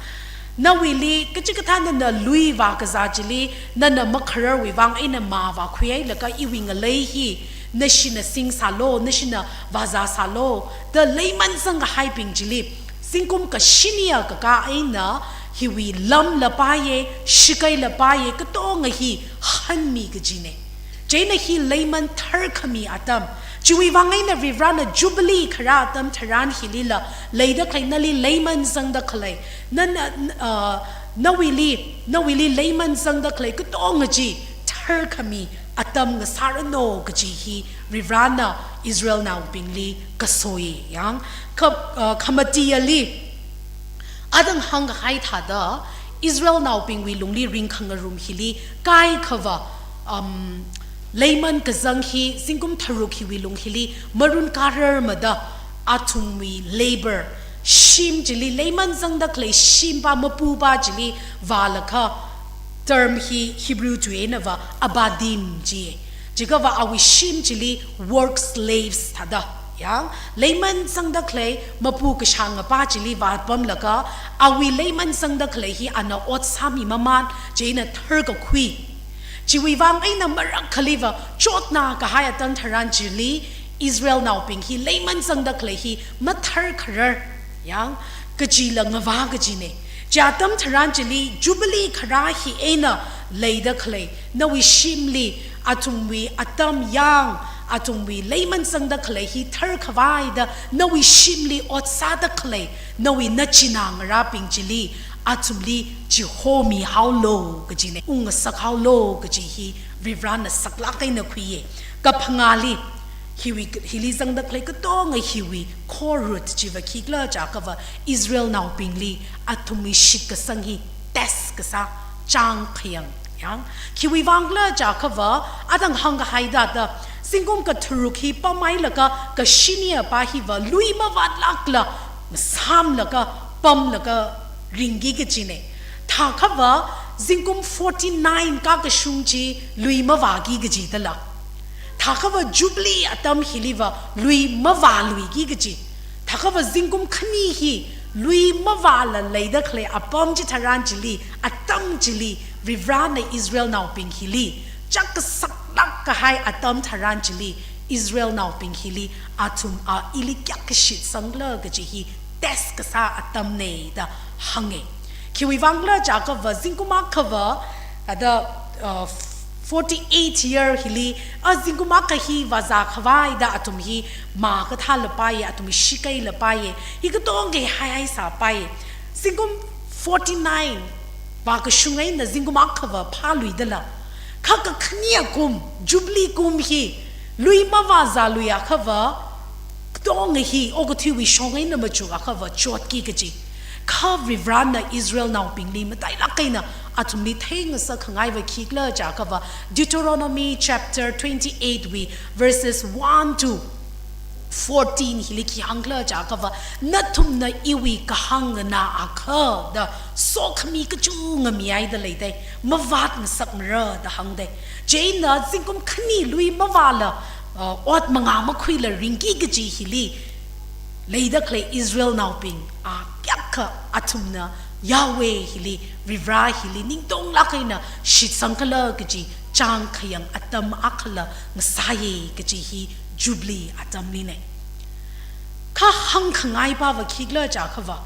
Nawuili, kachikathā nana lui vākazā chili, nana makhararwui vang eina mā vākhuihailaga iwui ngalei hi, nashina sing sālu, nashina vāzā sālu, da leiman zangkahaibing chili, zingkum kashini akha eina, hiwui lamla paiya, shikaila paiya, katonga hi hanmi kajina. Chieina hi leiman tharkhami atam. Chiwui vang eina Varivarana Jubilee kharā atam tharan hilila, leida khalei nali leiman zangda khalei. Nana, uh, nawuili, nawuili leiman zangda khalei katonga chi tharkhami atam ngasāranu kaji hi Varivarana Israelnaobingli kasoi yang. Kha, uh, khamatiyali, adang hāngkahai thāda, Israelnaobingwui lungli ringkhangarum hili kaikhava, um, leiman kazang hi, zingkum tharuk hiwui lung hili, marun karar mada, athumwui labor, shim chili, leiman zangda khalei shimpa mapupa chili, vālaga, term hi Hebrew tui einava, abadim chi. Chiakhava awui shim chili work slaves thāda. Yang, leiman zangda khalei mapu kashāngapa chili vāpamlaga, awui leiman zangda khalei hi ana ot sāmi maman, chieina tharkakhui. Chiwui vang eina marak khaliva, chotna kahai atam tharan chili, Israelnaobing hi leiman zangda khalei hi matharkharar. Yang, kajila ngavā kajina. Chi atam tharan chili, Jubilee kharā hi eina leida khalei, nawui shimli, athumwui atam yang, athumwui leiman zangda khalei hi tharkhavai da, nawui shimli ot sāda khalei, nawui nachinā ngarābing chili, athumli chihomi haolu kajina, ungngasak haolu kaji hi, Varivarana saklāk eina khuiya. Kaphangāli, hiwui, hili zangda khalei katonga hiwui, kho root chiva khikhala chiakhava, Israelnaobingli, athumwui shitkasang hi, test kasā, chāng khayang, yang. Khiwui vangkhala chiakhava, adang hāngkahai thāda, zingkum katharuk hi pamhailaga, kashini apa hiva, lui mavātlākla, masāmlaga, pamlaga, ringki kajina. Thākhava, zingkum forty-nine kakashung chi, lui mavāki kaji dala. Thākhava Jubilee atam hiliva lui mavāluiki kaji. Thākhava zingkum khani hi lui mavāla leida khalei apam chitharan chili, atam chili, Varivarana Israelnaobing hili, chak kasaklāk kahai atam tharan chili, Israelnaobing hili, athum a ili kayākha shitsangkhala kaji hi, test kasā atamna da hānga. Khiwui vangkhala chiakhava zingkum akhava, ada, uh, forty-eight year hili, a zingkum akha hi vāzākhavai da athum hi mā kathāla paiya, athum hi shikaila paiya, hi katonga hi haihai sāpaiya. Zingkum forty-nine vākashung eina zingkum akhava phāluidala. Kha kakhane kum, Jubilee kum hi, lui mavāzālui akhava, katonga hi, okathuiwui shong eina machuk akhava, chotki kaji. Kha Varivarana Israelnaobingli matailāk eina, athumli theingasak khangaiva khikhala chiakhava, Deuteronomy chapter twenty-eight wui, verses one to fourteen hili khi hāngkhala chiakhava, nathumna iwui kahāng nganā akha da sokhami kachungkha mihaida leidei, mavātngasakmara da hāngdei. Chieina zingkum khani lui mavāla, uh, ot mangā makhuila ringki kaji hili, leida khalei Israelnaobing a kayākha athumna Yahweh hili, Varivara hili, ningtonglāk eina shitsangkhala kaji, chāng khayang atam akhala ngasāya kaji hi Jubilee atamlina. Kha hāngkhangaipava khikhala chiakhava,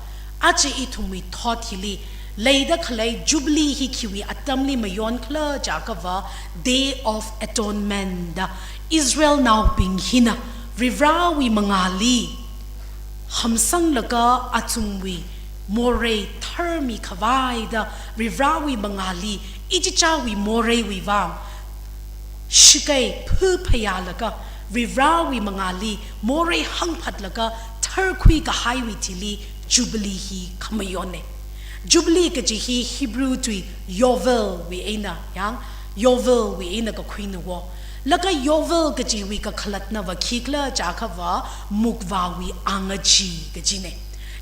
aja ithumwui thot hili, leida khalei Jubilee hi khiwui atamli mayonkhala chiakhava, Day of Atonement da Israelnaobing hina, Varivarawui mangāli, hamsanglaga athumwui morei tharmikhavai da Varivarawui mangāli, ichichāwui moreiwui vang, shakei phuphayālaga, Varivarawui mangāli morei hāngphatlaga tharkhui kahaiwui thili Jubilee hi khamayonna. Jubilee kaji hi Hebrew tui Yovel wui eina, yang, Yovel wui eina kakhuina wo. Laga Yovel kajiwui kakhalatnava khikhala chiakhava mukvāwui angachee kajina.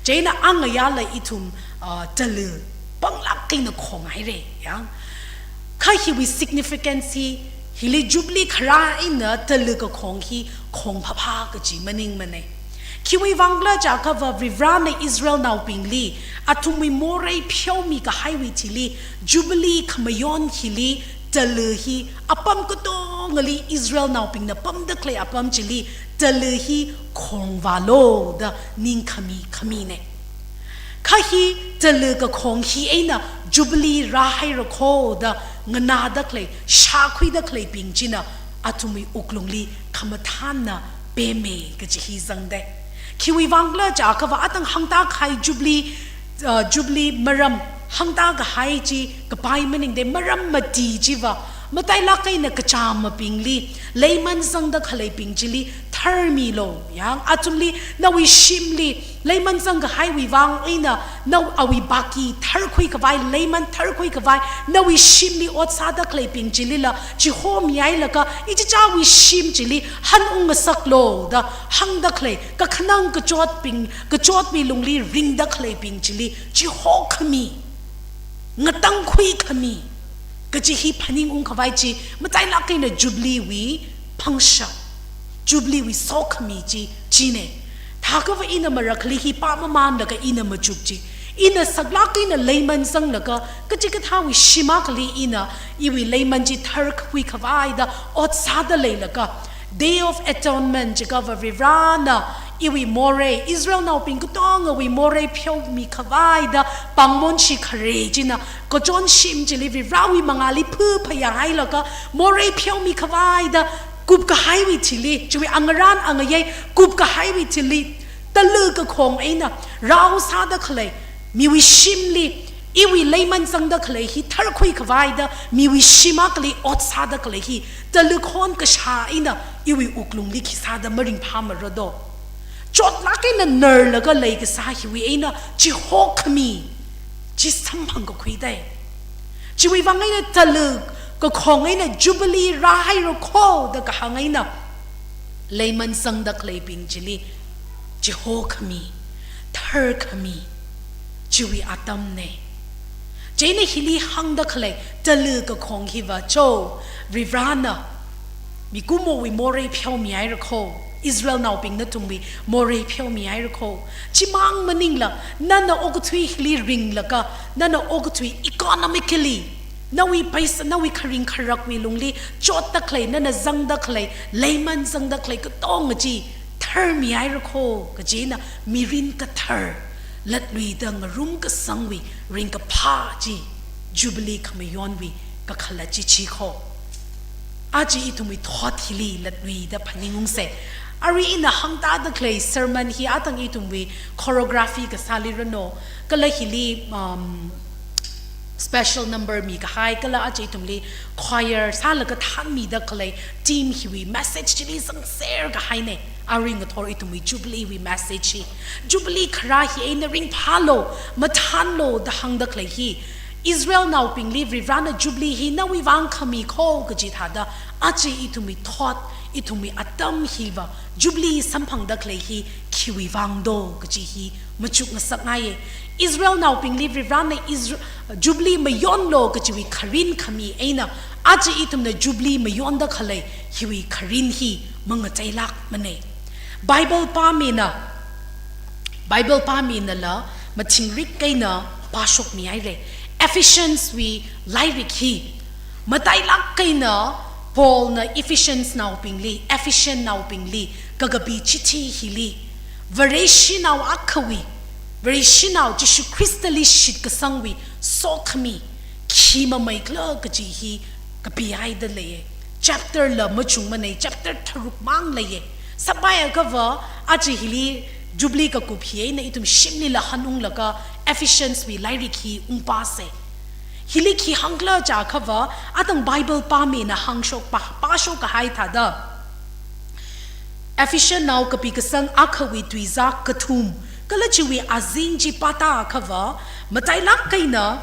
Chieina angayāla ithum, uh, talu panglāk eina khonghaira, yang. Kha hiwui significance hi, hili Jubilee kharā eina talu kakhong hi khongphāphā kaji maningmana. Khiwui vangla jiakhava Varivarana Israelnaobingli athumwui morei pheomi kahaiwui thili, Jubilee khamayon hili, tala hi apam katongali Israelnaobingna pamda khalei apam chili, tala hi khongvālu da ningkhami khamine. Kha hi tala kakhong hi eina Jubilee rāhaira kho da nganāda khalei, shākhuida khaleibing china athumwui wuklungli khamathānna peme kaji hi zangde. Khiwui vangla jiakhava atang hāngda kahai Jubilee, uh, Jubilee maram hāngda kahai chi kapai maningde, maram mati chiva matailāk eina kachāmabingli, leiman zangda khaleibing chili tharmilu. Yang athumli, nawui shimli leiman zang kahaiwui vang eina, nawui baki tharkhui khavai, leiman tharkhui khavai, nawui shimli ot sāda khaleibing chilila chihomihailaga, ichichāwui shim chili hanungngasaklu da hāngda khalei, kakhanang kachotbing, kachotwui lungli ringda khaleibing chili chihokhami, ngatangkhui khami kaji hi phaningung khavai chi, matailāk eina Jubilee wui pangshap, Jubilee wui sokhami chi, chine. Thākhava ina marakhali hi pāmamanlaga ina machuk chi, ina saklāk eina leiman zanglaga, kachikathāwui shim akhali ina iwui leiman chi tharkhui khavai da ot sāda leilaga, Day of Atonement jiakhava Varivarana iwui morei, Israelnaobing katongawui morei pheomi khavai da pāngmonshi khare china kachon shim chili Varivarawui mangāli phuphayā hailaga morei pheomi khavai da kupkahaiwui thili, chiwui angarān angayei kupkahaiwui thili, tala kakhong eina rao sāda khalei, miwui shimli, iwui leiman zangda khalei hi tharkhui khavai da miwui shim akhali ot sāda khalei hi, tala khon kashā eina iwui wuklungli khisāda maringphāmara do? Chotlāk eina narlaga leikasā hiwui eina chihokhami chi samphang kakhuidei. Chiwui vang eina tala kakhong eina Jubilee rāhaira kho da kahāng eina, leiman zangda khaleibing chili chihokhami, tharkhami, chiwui atamne. Chieina hili hāngda khalei tala kakhong hiva cho, Varivarana mikumowui morei pheomihaira kho, Israelnaobing nathumwui morei pheomihaira kho. Chimang maningla, nana okathui hili ringlaga, nana okathui economically, nawui paisa, nawui kharing kharakwui lungli chotda khalei, nana zangda khalei, leiman zangda khalei katonga chi tharmihaira kho, kajina mirin kathar, latluida ngarum kasangwui ringkaphā chi, Jubilee khamayonwui kakhalat chi chi kho. Aja ithumwui thot hili latluida phaningungse. Arui ina hāngtada khalei sermon hi atang ithumwui choreography kasāli rano, kala hili, um, special number mikahai, kala aja ithumli choir sālaga thānmida khalei team hiwui message chili zangser kahaine. Arui ngathor ithumwui Jubilee wui message hi, Jubilee kharā hi eina ringphālu, mathānlu da hāngda khalei hi, Israelnaobingli Varivarana Jubilee hi nawui vang khami kho kaji thāda, aja ithumwui thot, ithumwui atam hiva Jubilee samphangda khalei hi khiwui vang do kaji hi machuk ngasakngaiye. Israelnaobingli Varivarana Isra-, Jubilee mayonlu kajiwui kharin khami eina, aja ithumna Jubilee mayonda khalei hiwui kharin hi mangateilākmane. Bible pāmina, Bible pāminala mathingrik eina pāshokmihaire. Ephesians wui lairik hi, matailāk eina Paulna Ephesians naobingli, Ephesian naobingli kakapi chithi hili, Vareshinao akhawui, Vareshinao Jishu Khristali shitkasangwui sokhami khi mameikhala kaji hi kapihaida leiye. Chapter la machungmanei, chapter tharuk mang leiye. Sāpaiakhava, aja hili Jubilee kakup hi eina ithum shimlila hanunglaga Ephesians wui lairik hi ungpāse. Hili khi hāngkhala jiakhava, atang Bible pāmina hāngshok pā, pāshok kahai thāda, Ephesian nao kapi kasang akhawui tuizak kathum, kala chiwui azing chi pātāakhava, matailāk eina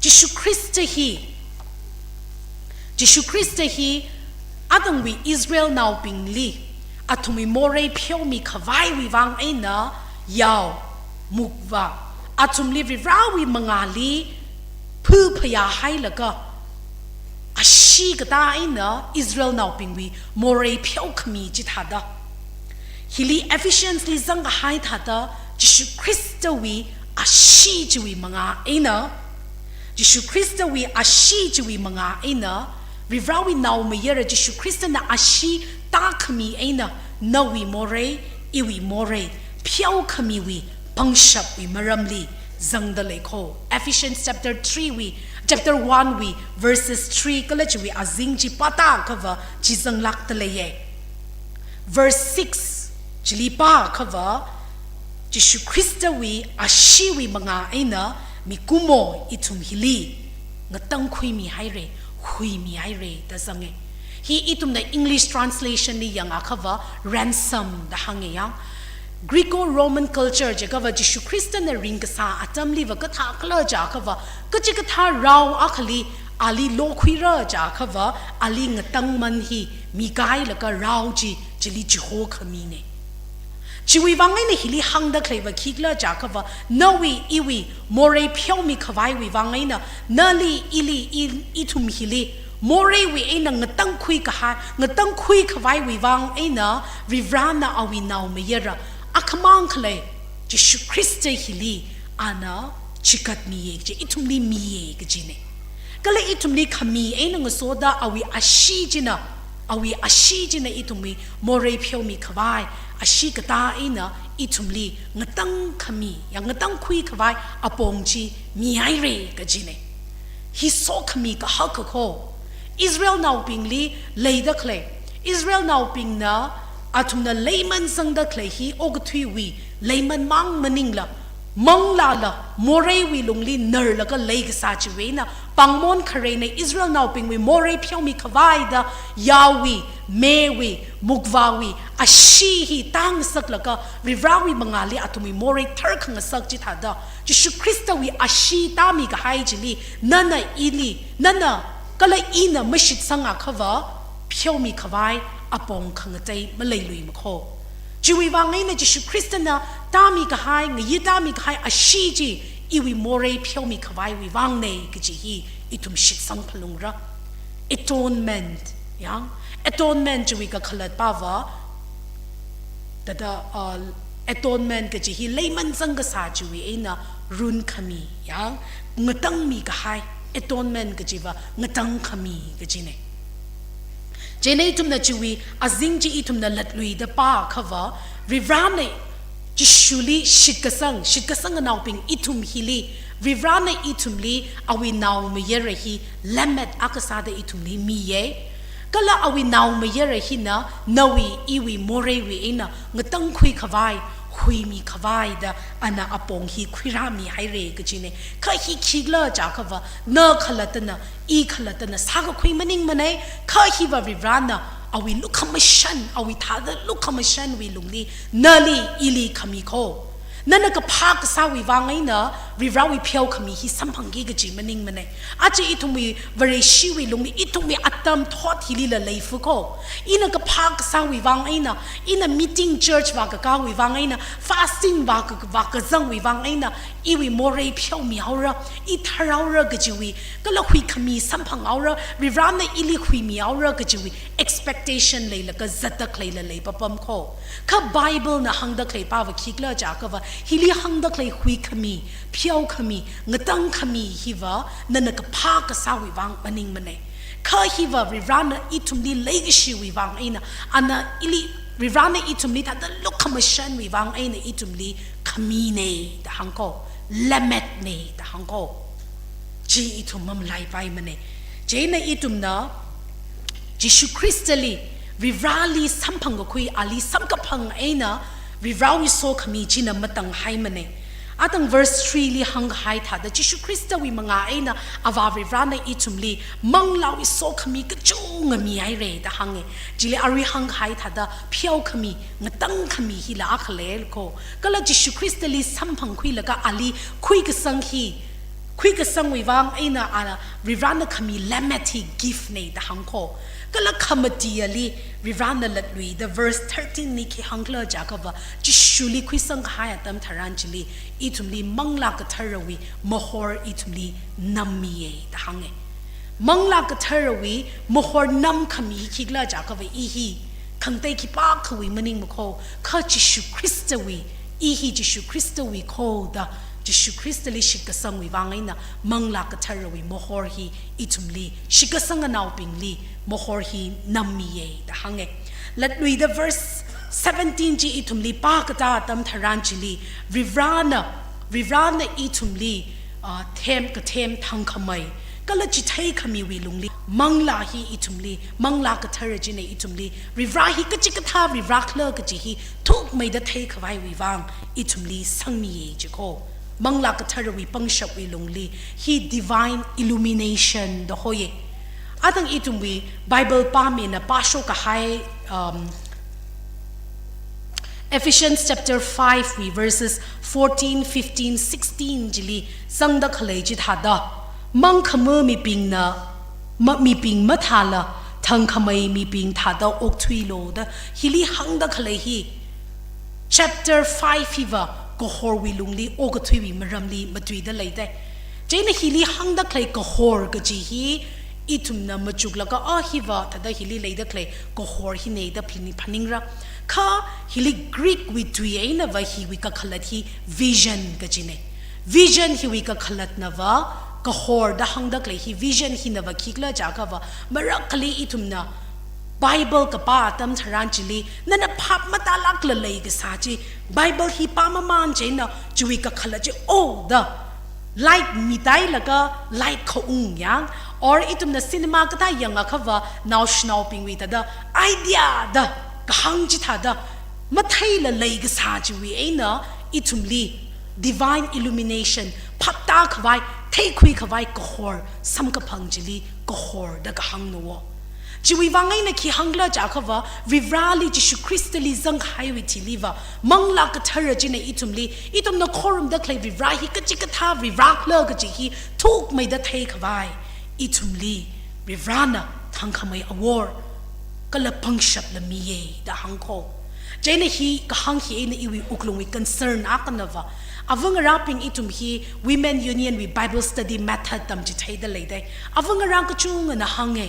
Jishu Khrista hi, Jishu Khrista hi atangwui Israelnaobingli athumwui morei pheomi khavaiwui vang eina yao, mukva, athumli Varivarawui mangāli phuphayā hailaga, ashee katā eina Israelnaobingwui morei pheokhami chithāda, Hili Ephesians li zangkahai thāda, Jishu Khristawui ashee chiwui manga eina, Jishu Khristawui ashee chiwui manga eina, Varivarawui naomayara Jishu Khristana ashee tākhami eina, nawui morei, iwui morei pheokhamiwui pangshapwui maramli zangda lei kho. Ephesians chapter three wui, chapter one wui, verses three kala chiwui azing chi pāta akhava chi zanglākda leiye. Verse six chili pā akhava, Jishu Khristawui asheewui manga eina mikumo ithum hili ngatangkhuimi haire, huimi haire da zange. Hi ithumna English translation li yang akhava ransom da hānge yang. Greco-Roman culture jiakhava Jishu Khristana ringkasā atamliva kathā khala jiakhava, kachikathā rao akhali ali lokhuira jiakhava, ali ngatangman hi mikailaga rao chi chili chihokhamine. Chiwui vang eina hili hāngda khaleiva khikhala jiakhava, nawui iwui morei pheomi khavaiwui vang eina, nali ili i, ithum hili moreiwui eina ngatangkhui kahai, ngatangkhui khavaiwui vang eina, Varivarana awui naomayara akhamang khalei Jishu Khrista hili ana chikatmiye kaji, ithumli miye kajine. Kala ithumli khami eina ngasoda awui ashee china, awui ashee china ithumwui morei pheomi khavai, ashee katā eina ithumli ngatangkhami, ya ngatangkhui khavai apong chi mihaire kajine. Hi sokhami kahak kho. Israelnaobingli leida khalei, Israelnaobingna athumna leiman zangda khalei hi okathuiwui leiman mang maningla, manglāla, moreiwui lungli narlaga leikasā chiwui eina, pāngmon khareina Israelnaobingwui morei pheomi khavaida yaowui, meiwui, mukvāwui ashee hi tāngasaklaga Varivarawui mangāli athumwui morei tharkhangasak chithāda, Jishu Khristawui ashee tāmi kahai chili, nana ili, nana kala ina mashitsang akhava, pheomi khavai apong khangatei maleilui makho. Chiwui vang eina Jishu Khristana tāmi kahai, ngayi tāmi kahai ashee chi iwui morei pheomi khavaiwui vangne kaji hi ithum shitsang phalungra. Atonement, yang, atonement chiwui kakhalat pāva, thāda, uh, atonement kaji hi leiman zangkasā chiwui eina runkhami, yang, ngatangmi kahai, atonement kajiva ngatangkhami kajine. Chieina ithumna chiwui azing chi ithumna latluida pā akhava, Varivarana Jishuli shitkasang, shitkasang anaobing ithum hili, Varivarana ithumli awui naomayara hi lemmet akha sāda ithumli miye. Kala awui naomayara hina nawui iwui moreiwui eina ngatangkhui khavai, huimi khavaida ana apong hi khuirāmi haire kajine. Kha hi khikhala jiakhava, na khalattana, i khalattana sākakhui maningmane, kha hiva Varivarana awui lukhamashan, awui thāda lukhamashanwui lungli nali ili khami kho. Nana kaphā kasāwui vang eina Varivarawui pheokhami hi samphangki kaji maningmane. Aja ithumwui Vareshiwui lungli ithumwui atam thot hilila leifu kho. Ina kaphā kasāwui vang eina, ina meeting church vākakāwui vang eina, fasting vāka, vākazangwui vang eina, iwui morei pheomi haora, i thar haora kajiwui, kala huikhami samphang haora, Varivarana ili huimi haora kajiwui expectation leilaga zatda khaleila leipapam kho. Kha Bible na hāngda khalei pāva khikhala jiakhava, hili hāngda khalei huikhami, pheokhami, ngatangkhami hiva nana kaphā kasāwui vang maningmane. Kha hiva Varivarana ithumli leikashiwui vang eina, ana ili, Varivarana ithumli thāda lukhamashanwui vang eina ithumli khamine da hāng kho, lemmetne da hāng kho. Chi ithum mamalaipaimane. Chieina ithumna Jishu Khristali, Varivarali samphangkakhui, ali samkaphang eina Varivarawui sokhami china matang haimane. Atang verse three li hāngkahai thāda, Jishu Khristawui manga eina Avā Varivarana ithumli manglāwui sokhami kachungkha mihaire da hānge. Chili arui hāngkahai thāda pheokhami, ngatangkhami hila akha lei kho. Kala Jishu Khristali samphangkhuilaga ali khuikasang hi, khuikasangwui vang eina ana Varivarana khami lemmet hi gift ne da hāng kho. Kala khamatili Varivarana latluida verse thirteen li khi hāngkhala jiakhava, Jishuli khuisangkahai atam tharan chili ithumli Manglā Katharawui mahor ithumli nammiye da hānge. Manglā Katharawui mahor namkhami khikhala jiakhava, i hi khangatei khipākhawui maning makho, kha Jishu Khristawui, i hi Jishu Khristawui kho da, Jishu Khristali shitkasangwui vang eina Manglā Katharawui mohor hi ithumli, shitkasang anaobingli mohor hi nammiya da hānga. Latluida verse seventeen chi ithumli pākatā atam tharan chili, Varivarana, Varivarana ithumli, ah, them kathem thangkhamei kala chitheikhamiwui lungli, Manglā hi ithumli, Manglā Kathara china ithumli, Varivara hi kachikathā Varivarakhala kaji hi thukmeida theikhavaiwui vang ithumli sangmiya jikho. Manglā Katharawui pangshapwui lungli hi divine illumination da hoya. Athang ithumwui Bible pāmina pāshok kahai, um, Ephesians chapter five wui verses fourteen, fifteen, sixteen chili zangda khalei chithāda, mangkhama mibingna, ma, mibing mathāla, thangkhamei mibing thāda okthuilu da, hili hāngda khalei hi, chapter five hiva kahorwui lungli okathuiwui maramli matuida leida. Chieina hili hāngda khalei kahor kaji hi, ithumna machuklaga, ah, hiva thāda hili leida khalei kahor hina da phaning, phaningra. Kha hili Greek wui tui einava hiwui kakhalat hi vision kajina. Vision hiwui kakhalatnava, kahor da hāngda khalei hi vision hinava khikhala jiakhava, marakhali ithumna Bible kapā atam tharan chili, nana phap matālākla leikasā chi, Bible hi pāmamān chieina, chiwui kakhalat chi, oh, da, light mitailaga, light khaung yang, or ithumna cinema kathā yangakhava, naoshinaobingwui thāda, idea da, kahāng chithāda, matheila leikasā chiwui eina, ithumli, divine illumination, phaptākhavai, theikhuikhavai kahor, samkaphang chili kahor da kahāngna wo. Chiwui vang eina khi hāngkhala jiakhava, Varivarali Jishu Khristali zangkahaiwui thiliva, Manglā Kathara china ithumli, ithumna khorumda khalei Varivara hi kachikathā Varivarakhala kaji hi thukmeida theikhavai, ithumli, Varivarana thangkhamei awor kala pangshapla miya da hāngkho. Chieina hi kahāng hi eina iwui wuklungwui concern akhanava. Avangarābing ithum hi Women Union wui Bible study method tamchitheida leida. Avangarā kachungana hānga,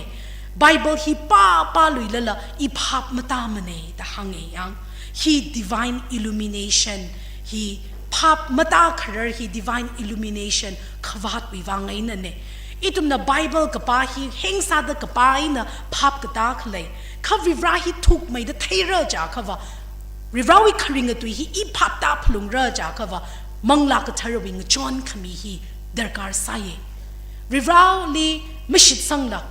Bible hi pā pāluilala i phap matāmana da hānga yang. Hi divine illumination, hi phap matākharar hi divine illumination khavātwui vang einana. Ithumna Bible kapā hi hengsāda kapā eina phap katā khalei. Kha Varivara hi thukmeida theira jiakhava, Varivarawui kharinga tui hi i phaptā phalungra jiakhava, Manglā Katharawui ngachonkhami hi darkar sāya. Varivarali mashitsangla,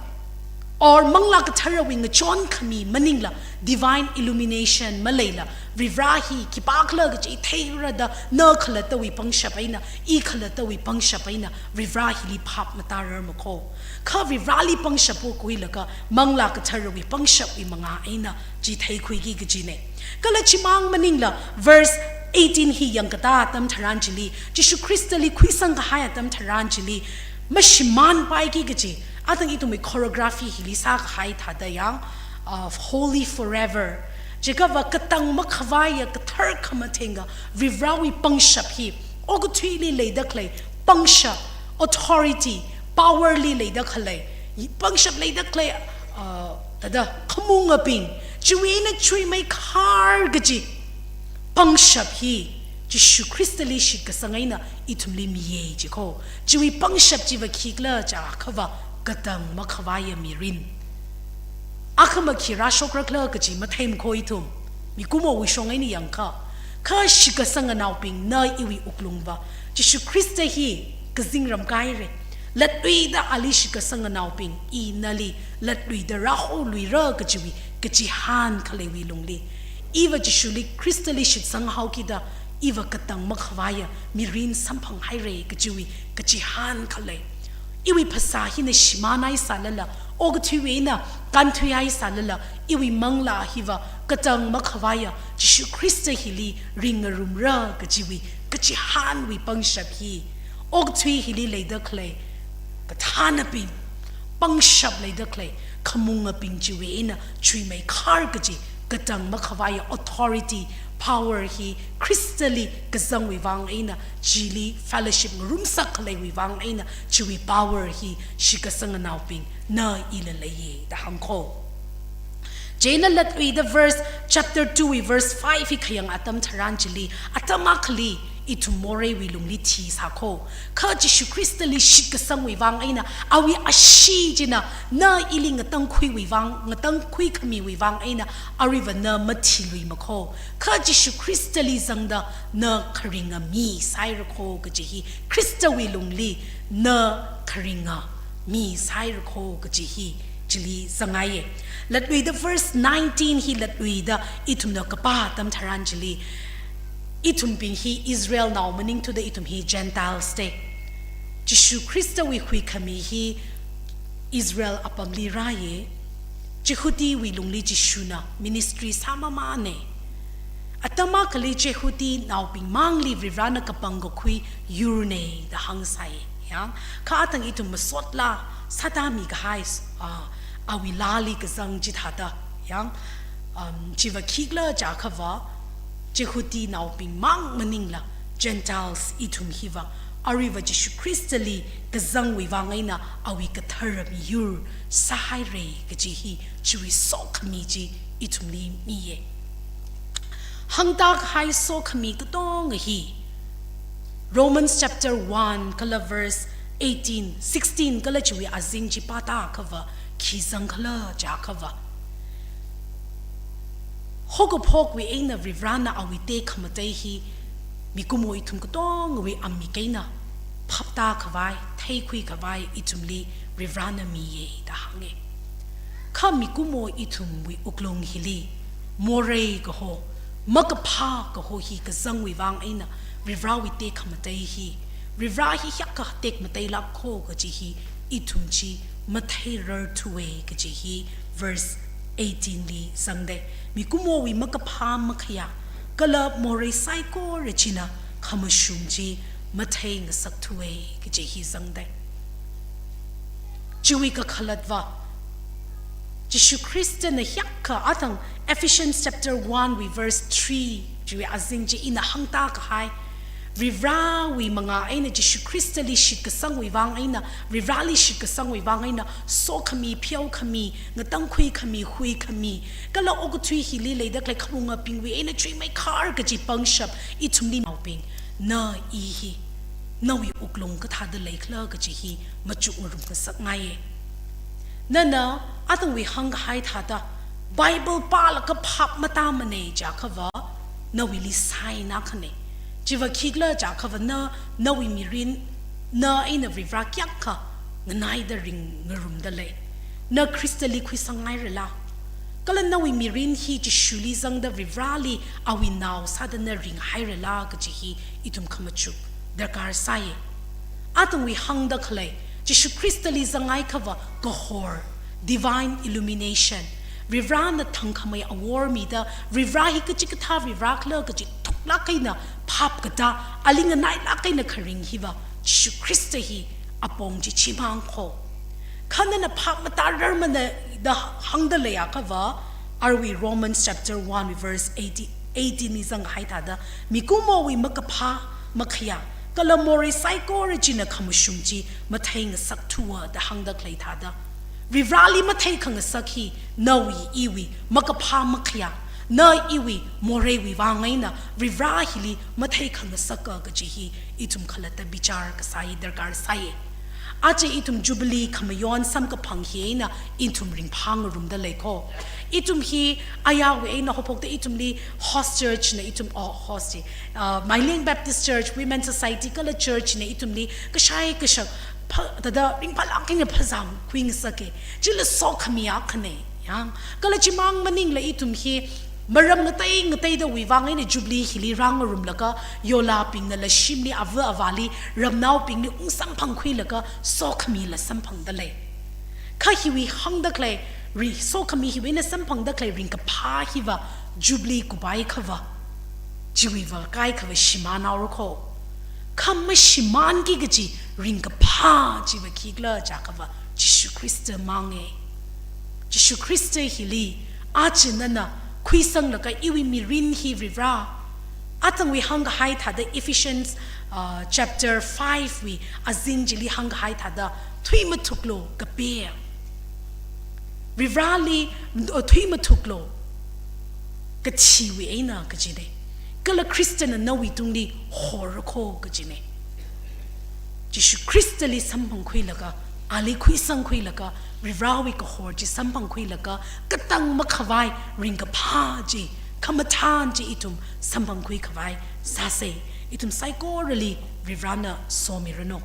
or Manglā Katharawui ngachonkhami maningla, divine illumination maleila, Varivara hi khipākhala kaji theira da, na khalattawui pangshap eina, i khalattawui pangshap eina, Varivara hili phap matārar makho. Kha Varivarali pangshap okhuilaga, Manglā Katharawui pangshapwui mangā eina, chi theikhuiki kajina. Kala chimang maningla, verse eighteen hi yangkatā atam tharan chili, Jishu Khristali khuisang kahai atam tharan chili, mashimānpaiki kaji, athang ithumwui choreography hili sākahai thāda yang, uh, holy forever. Jiakhava katang makhavaiya kathar khamathenga, Varivarawui pangshap hi, okathuili leida khalei, pangshap, authority, power li leida khalei, pangshap leida khalei, uh, thāda khamungabing, chiwui eina chuimeikhar kaji, pangshap hi, Jishu Khristali shitkasang eina ithumli miya jikho. Chiwui pangshap chiva khikhala jiakhava katang makhavaiya mirin. Akhama khi rāshokrakhala kaji matheimakho ithum. Mikumowui shong eina yangkha. Kha shitkasang anaobing na iwui wuklungva, Jishu Khrista hi kazingram kahaira. Latluida ali shitkasang anaobing, i nali latluida rāholuira kajiwui, kachihān khaleiwui lungli. Iva Jishuli Khristali shitsang haokida, iva katang makhavaiya mirin samphanghaira kajiwui, kachihān khalei. Iwui phasā hina shimānhai sālala, okathuiwui eina kānthuihai sālala, iwui manglā hiva katang makhavaiya, Jishu Khrista hili ringngarumra kajiwui, kachihānwui pangshap hi. Okathui hili leida khalei, kathānabing, pangshap leida khalei, khamungabing chiwui eina chuimeikhar kaji, katang makhavaiya authority, power hi Khristali kazangwui vang eina, chili fellowship ngarumsak khaleiwui vang eina, chiwui power hi shitkasang anaobing, na ila leiya da hāngkho. Chieina Latluida verse, chapter two wui verse five hi khayang atam tharan chili, atam akhali ithum moreiwui lungli thisā kho. Kha Jishu Khristali shitkasangwui vang eina, awui ashee china na ili ngatangkhuiwui vang, ngatangkhui khamiwui vang eina, aruiva na mathilui makho. Kha Jishu Khristali zangda na kharinga mi sāhaira kho kaji hi, Khristawui lungli na kharinga mi sāhaira kho kaji hi chili zangngaiya. Latluida verse nineteen hi Latluida ithumna kapā atam tharan chili, ithumbing hi Israelnao maningthuda ithum hi Gentiles te. Jishu Khristawui huikhami hi Israel apamli rāya. Jihudiwui lungli Jishuna ministry sāmamāna. Atam akhali Jihudinaobing mangli Varivarana kapangkakhui yurna da hāngsai. Yang, kha athang ithum masotla sāda mikahai, ah, awui laali kazang chithāda. Yang, um, chiva khikhala jiakhava, Jihudinaobing mang maningla, Gentiles ithum hiva, aruiva Jishu Khristali kazangwui vang eina awui kathara miyur sāhaira kaji hi, chiwui sokhami chi ithumli miya. Hāngda kahai sokhami katonga hi, Romans chapter one kala verse eighteen, sixteen kala chiwui azing chi pāda akhava, khi zangkhala jiakhava, haokaphokwui eina Varivarana awui tekhamatei hi mikumo ithum katongawui amik eina phapta khavai, theikhui khavai ithumli Varivarana miya da hānga. Kha mikumo ithumwui wuklung hili morei kaho, makaphā kaho hi kazangwui vang eina Varivarawui tekhamatei hi, Varivara hi hiyākha tekmateilāk kho kaji hi ithum chi matheirarthuwa kaji hi verse eighteen li zangda. Mikumowui makaphā makhayā kala morei saikora china khamashung chi matheingasakthuwa kaji hi zangda. Chiwui kakhalatva, Jishu Khristana hiyākha athang Ephesians chapter one wui verse three chiwui azing chi ina hāngda kahai, Varivarawui manga eina, Jishu Khristali shitkasangwui vang eina, Varivarali shitkasangwui vang eina, sokhami, pheokhami, ngatangkhui khami, hui khami, kala okathui hili leida khalei khamunga bingwui eina chuimeikhar kaji pangshap ithumli naobing, na i hi nawui wuklung kathāda leikhala kaji hi machukngarum ngasakngaiya. Nana athangwui hāngkahai thāda Bible pālaga phap matāmana jiakhava, nawuili sign akhana. Chiva khikhala jiakhava na, nawui mirin, na eina Varivara kayākha nganaida ringngarumda lei. Na Khristali khuisanghairala? Kala nawui mirin hi Jishuli zangda Varivarali awui nao sāda na ringhairala kaji hi ithum khamachuk darkar sāya. Athangwui hāngda khalei, Jishu Khristali zanghaiakhava kahor, divine illumination, Varivarana thangkhamei awor mida, Varivara hi kachikathā Varivarakhala kaji thuklāk eina phap katā, ali nganailāk eina kharing hiva Jishu Khrista hi apong chi chimang kho. Kha nana phap matārarmana da hāngda leiakhava, arui Romans chapter one verse eighteen, eighteen li zanghai thāda, mikumowui makaphā makhayā kala morei saikora china khamashung chi matheingasakthuwa da hāngda khalei thāda, Varivarali matheikhangasak hi nawui iwui makaphā makhayā, na iwui moreiwui vang eina Varivara hili matheikhangasaka kaji hi ithum khalatta bichar kasā hi darkar sāya. Aja ithum Jubilee khamayon samkaphang hi eina ithum ringphāngarumda lei kho. Ithum hi ayarwui eina haophokta ithumli host church na ithum, oh, host hi, uh, Maileng Baptist Church, Women Society kala church na ithumli kashai kashak pha-, thāda ringphālāk eina phazākhuingasaka. Chila sokhami akhana. Yang, kala chimang maningla ithum hi maram ngatei ngateidawui vang eina Jubilee hili rāngarumlaga, yolabingnala shimli, ava avāli, ramnaobingli ungsamphangkhuilaga sokhamila samphangda lei. Kha hiwui hāngda khalei, ri-, sokhami hiwui eina samphangda khalei ringkaphā hiva Jubilee kupaiakhava, chiwuiva kaikhava shimānhaora kho. Kha mashimānki kaji ringkaphā chiva khikhala jiakhava Jishu Khrista manga. Jishu Khrista hili aja nana khuisanglaga iwui mirin hi Varivara, athangwui hāngkahai thāda Ephesians, uh, chapter five wui azing chili hāngkahai thāda, thuimathuklu kape. Varivarāli, uh, thuimathuklu. Kathiwui eina kajine. Kala Khristana nawui tungli horkho kajine. Jishu Khristali samphangkhuilaga, ali khuisangkhuilaga, Varivarāwui kahor chi samphangkhuilaga, katang makhavai ringkaphā chi, khamathān chi ithum samphangkhui khavai sāsa. Ithum saikorali Varivarāna somiranu.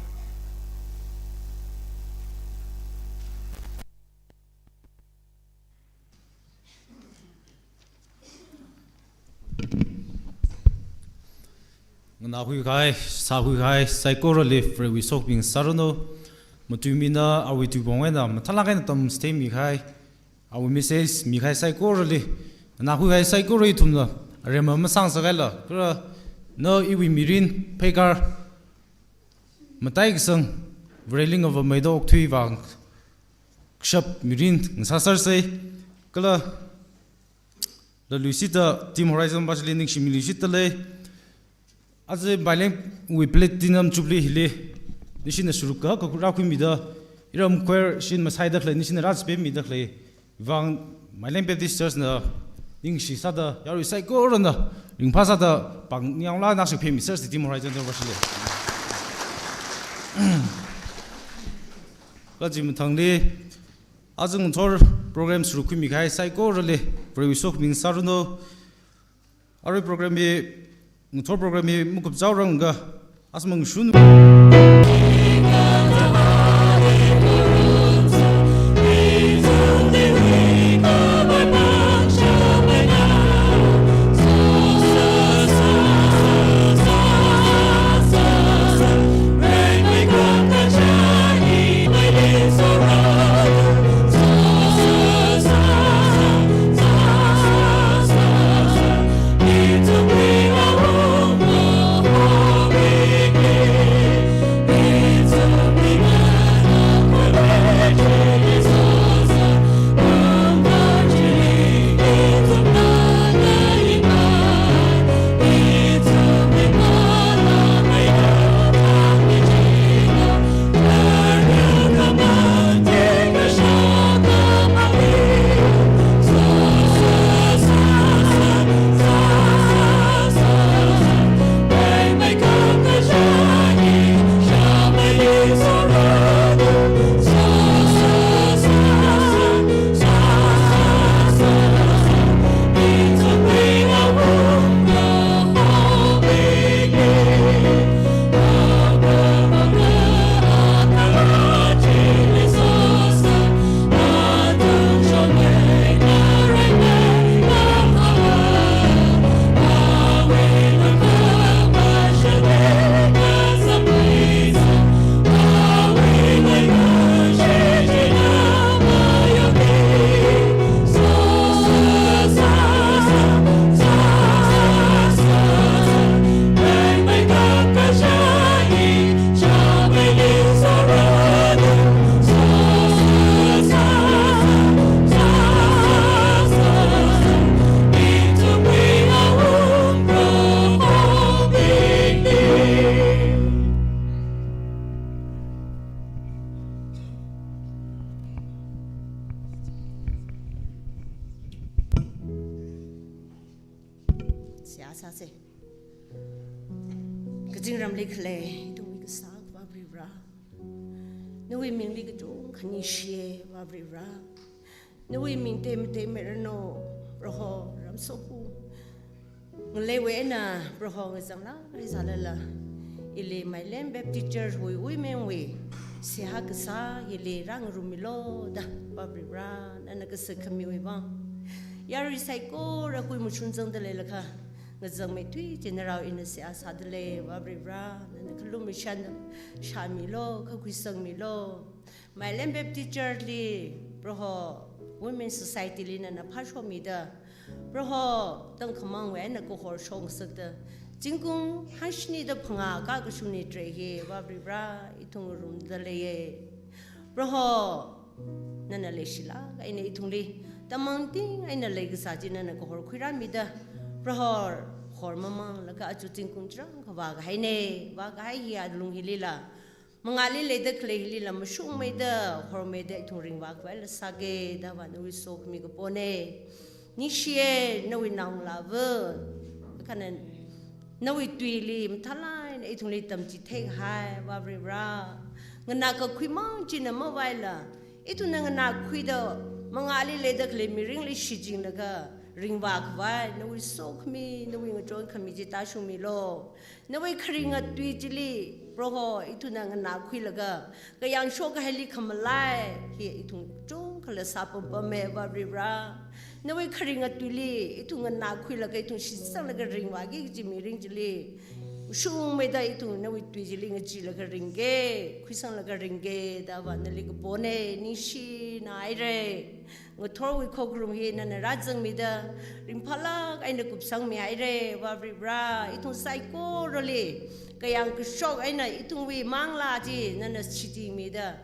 Nganāhui kahai, sāhui kahai, saikorali Varewui sokhami sāranu. Matuimina awui tuipong eina, mathālāk eina tamchitheimi kahai, awui message mikahai saikorali, nganāhui kahai saikora ithumna aremma masāngasakhaila, kala na iwui mirin, pheikar, mataikasang, Vareli ngavāmeida okthui vang, kashap mirin ngasāsersa, kala laluishitta Team Horizon vāshili ningshimiluishitta lei. Aja Mailengwui Platinum Jubilee hili, nishina sharuk kahak rākhuimida, iram choir shin masaida khalei, nishina rāchipemmida khalei vang Maileng Baptist Church na ningshi sāda, yarui saikorana ringphā sāda, pāng nyangla nashik phemi Church Team Horizon vāshili. Kaji mathangli, aja ngathor program sharuk khuimi kahai saikorali, Varewui sokhami sāranu. Arui program hi, ngathor program hi makupchaoranga, asmang shun. Seihā sāsa. Kazingramli khalei ithumwui Kasā Akhava Varivara, nawui mingli kachungkha ningshiya Varivarā. Nawui ming tematei miranu, Proho, ramsokhung ngaleiwui eina Proho ngazanglāk eina sālala, ili Maileng Baptist Church wui women wui seihā kasā hili rāngarummilu da, Varivarā, nana kasak khamiwui vang. Yarui saikora kui mashun zangda leilakha, ngazangmeithui chi narao ina seihā sāda lei, Varivarā, nana khalummei shān shāmilu, kha khuisangmilu. Maileng Baptist Church li, Proho, Women Society li nana phāshokmida, Proho, tangkhamangwui eina kahor shokngasakta, zingkum hangshini da phangā kakashungni tray hi, Varivarā, ithum ngarumda leiya. Proho, nana leishilāk eina ithumli tamangting eina leikasā chi nana kahor khuirāmida, Proho, hormamanglaga aja zingkum chirang khavā kahaina, vākahai hi alung hilila mangāli leida khalei hili lam mashungmeida, hormeida ithum ringvā khavaila sāke da va nawui sokhami kapone. Ningshiye nawui naongalāva. Khana nawui tuili mathālāk eina ithumli tamchitheihai, Vā Varivara. Nganākakhui mang china mavaila, ithumna nganākhuida mangāli leida khalei mirinli shichinlaga ringvā khavai nawui sokhami, nawui ngachonkhami chi tāshungmilu. Nawui kharinga tui chili, Proho, ithumna nganākhuilaga, kayāng shokahaili khamalai hi ithum chungkhala sāpampame, Vā Varivara. Nawui kharinga tuili ithum nganākhuilaga, ithum shitsanglaga ringvāki kaji mirin chili, shungmeida ithum nawui tui chili ngacheelaga ringke, khuisanglaga ringke da va nali kapone. Ningshinahaire. Ngathorwui khokharum hi nana rāzangmida, ringphālāk eina kupsangmihaire, Vā Varivara. Ithum saikorali kayāng kashok eina ithumwui manglā chi nana shitingmida,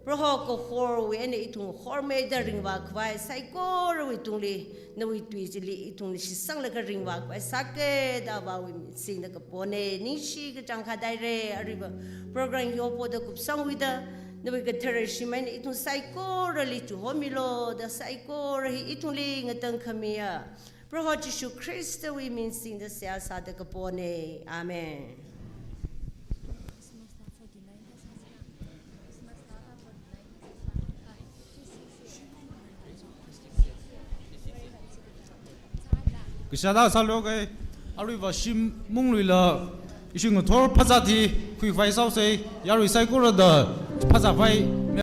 Proho, kahorwui eina ithum hormeida ringvā khavai saikorawui tungli, nawui tui chili ithum shitsanglaga ringvā khavai sāke da Vāwui ming singda kapone. Ningshi kachangkhat haire, aruiva program hi haophokda kupsangwuida, nawui kathara shim eina ithum saikorali chihomilu da saikora hi ithumli ngatangkhamiya Proho Jishu Khristawui ming singda seihā sāda kapone. Amen. Kashāda sālu kai, aruiva shim mungluila, ishi ngathor phazāt hi khuivai sāusei, yarui saikora da phazāvai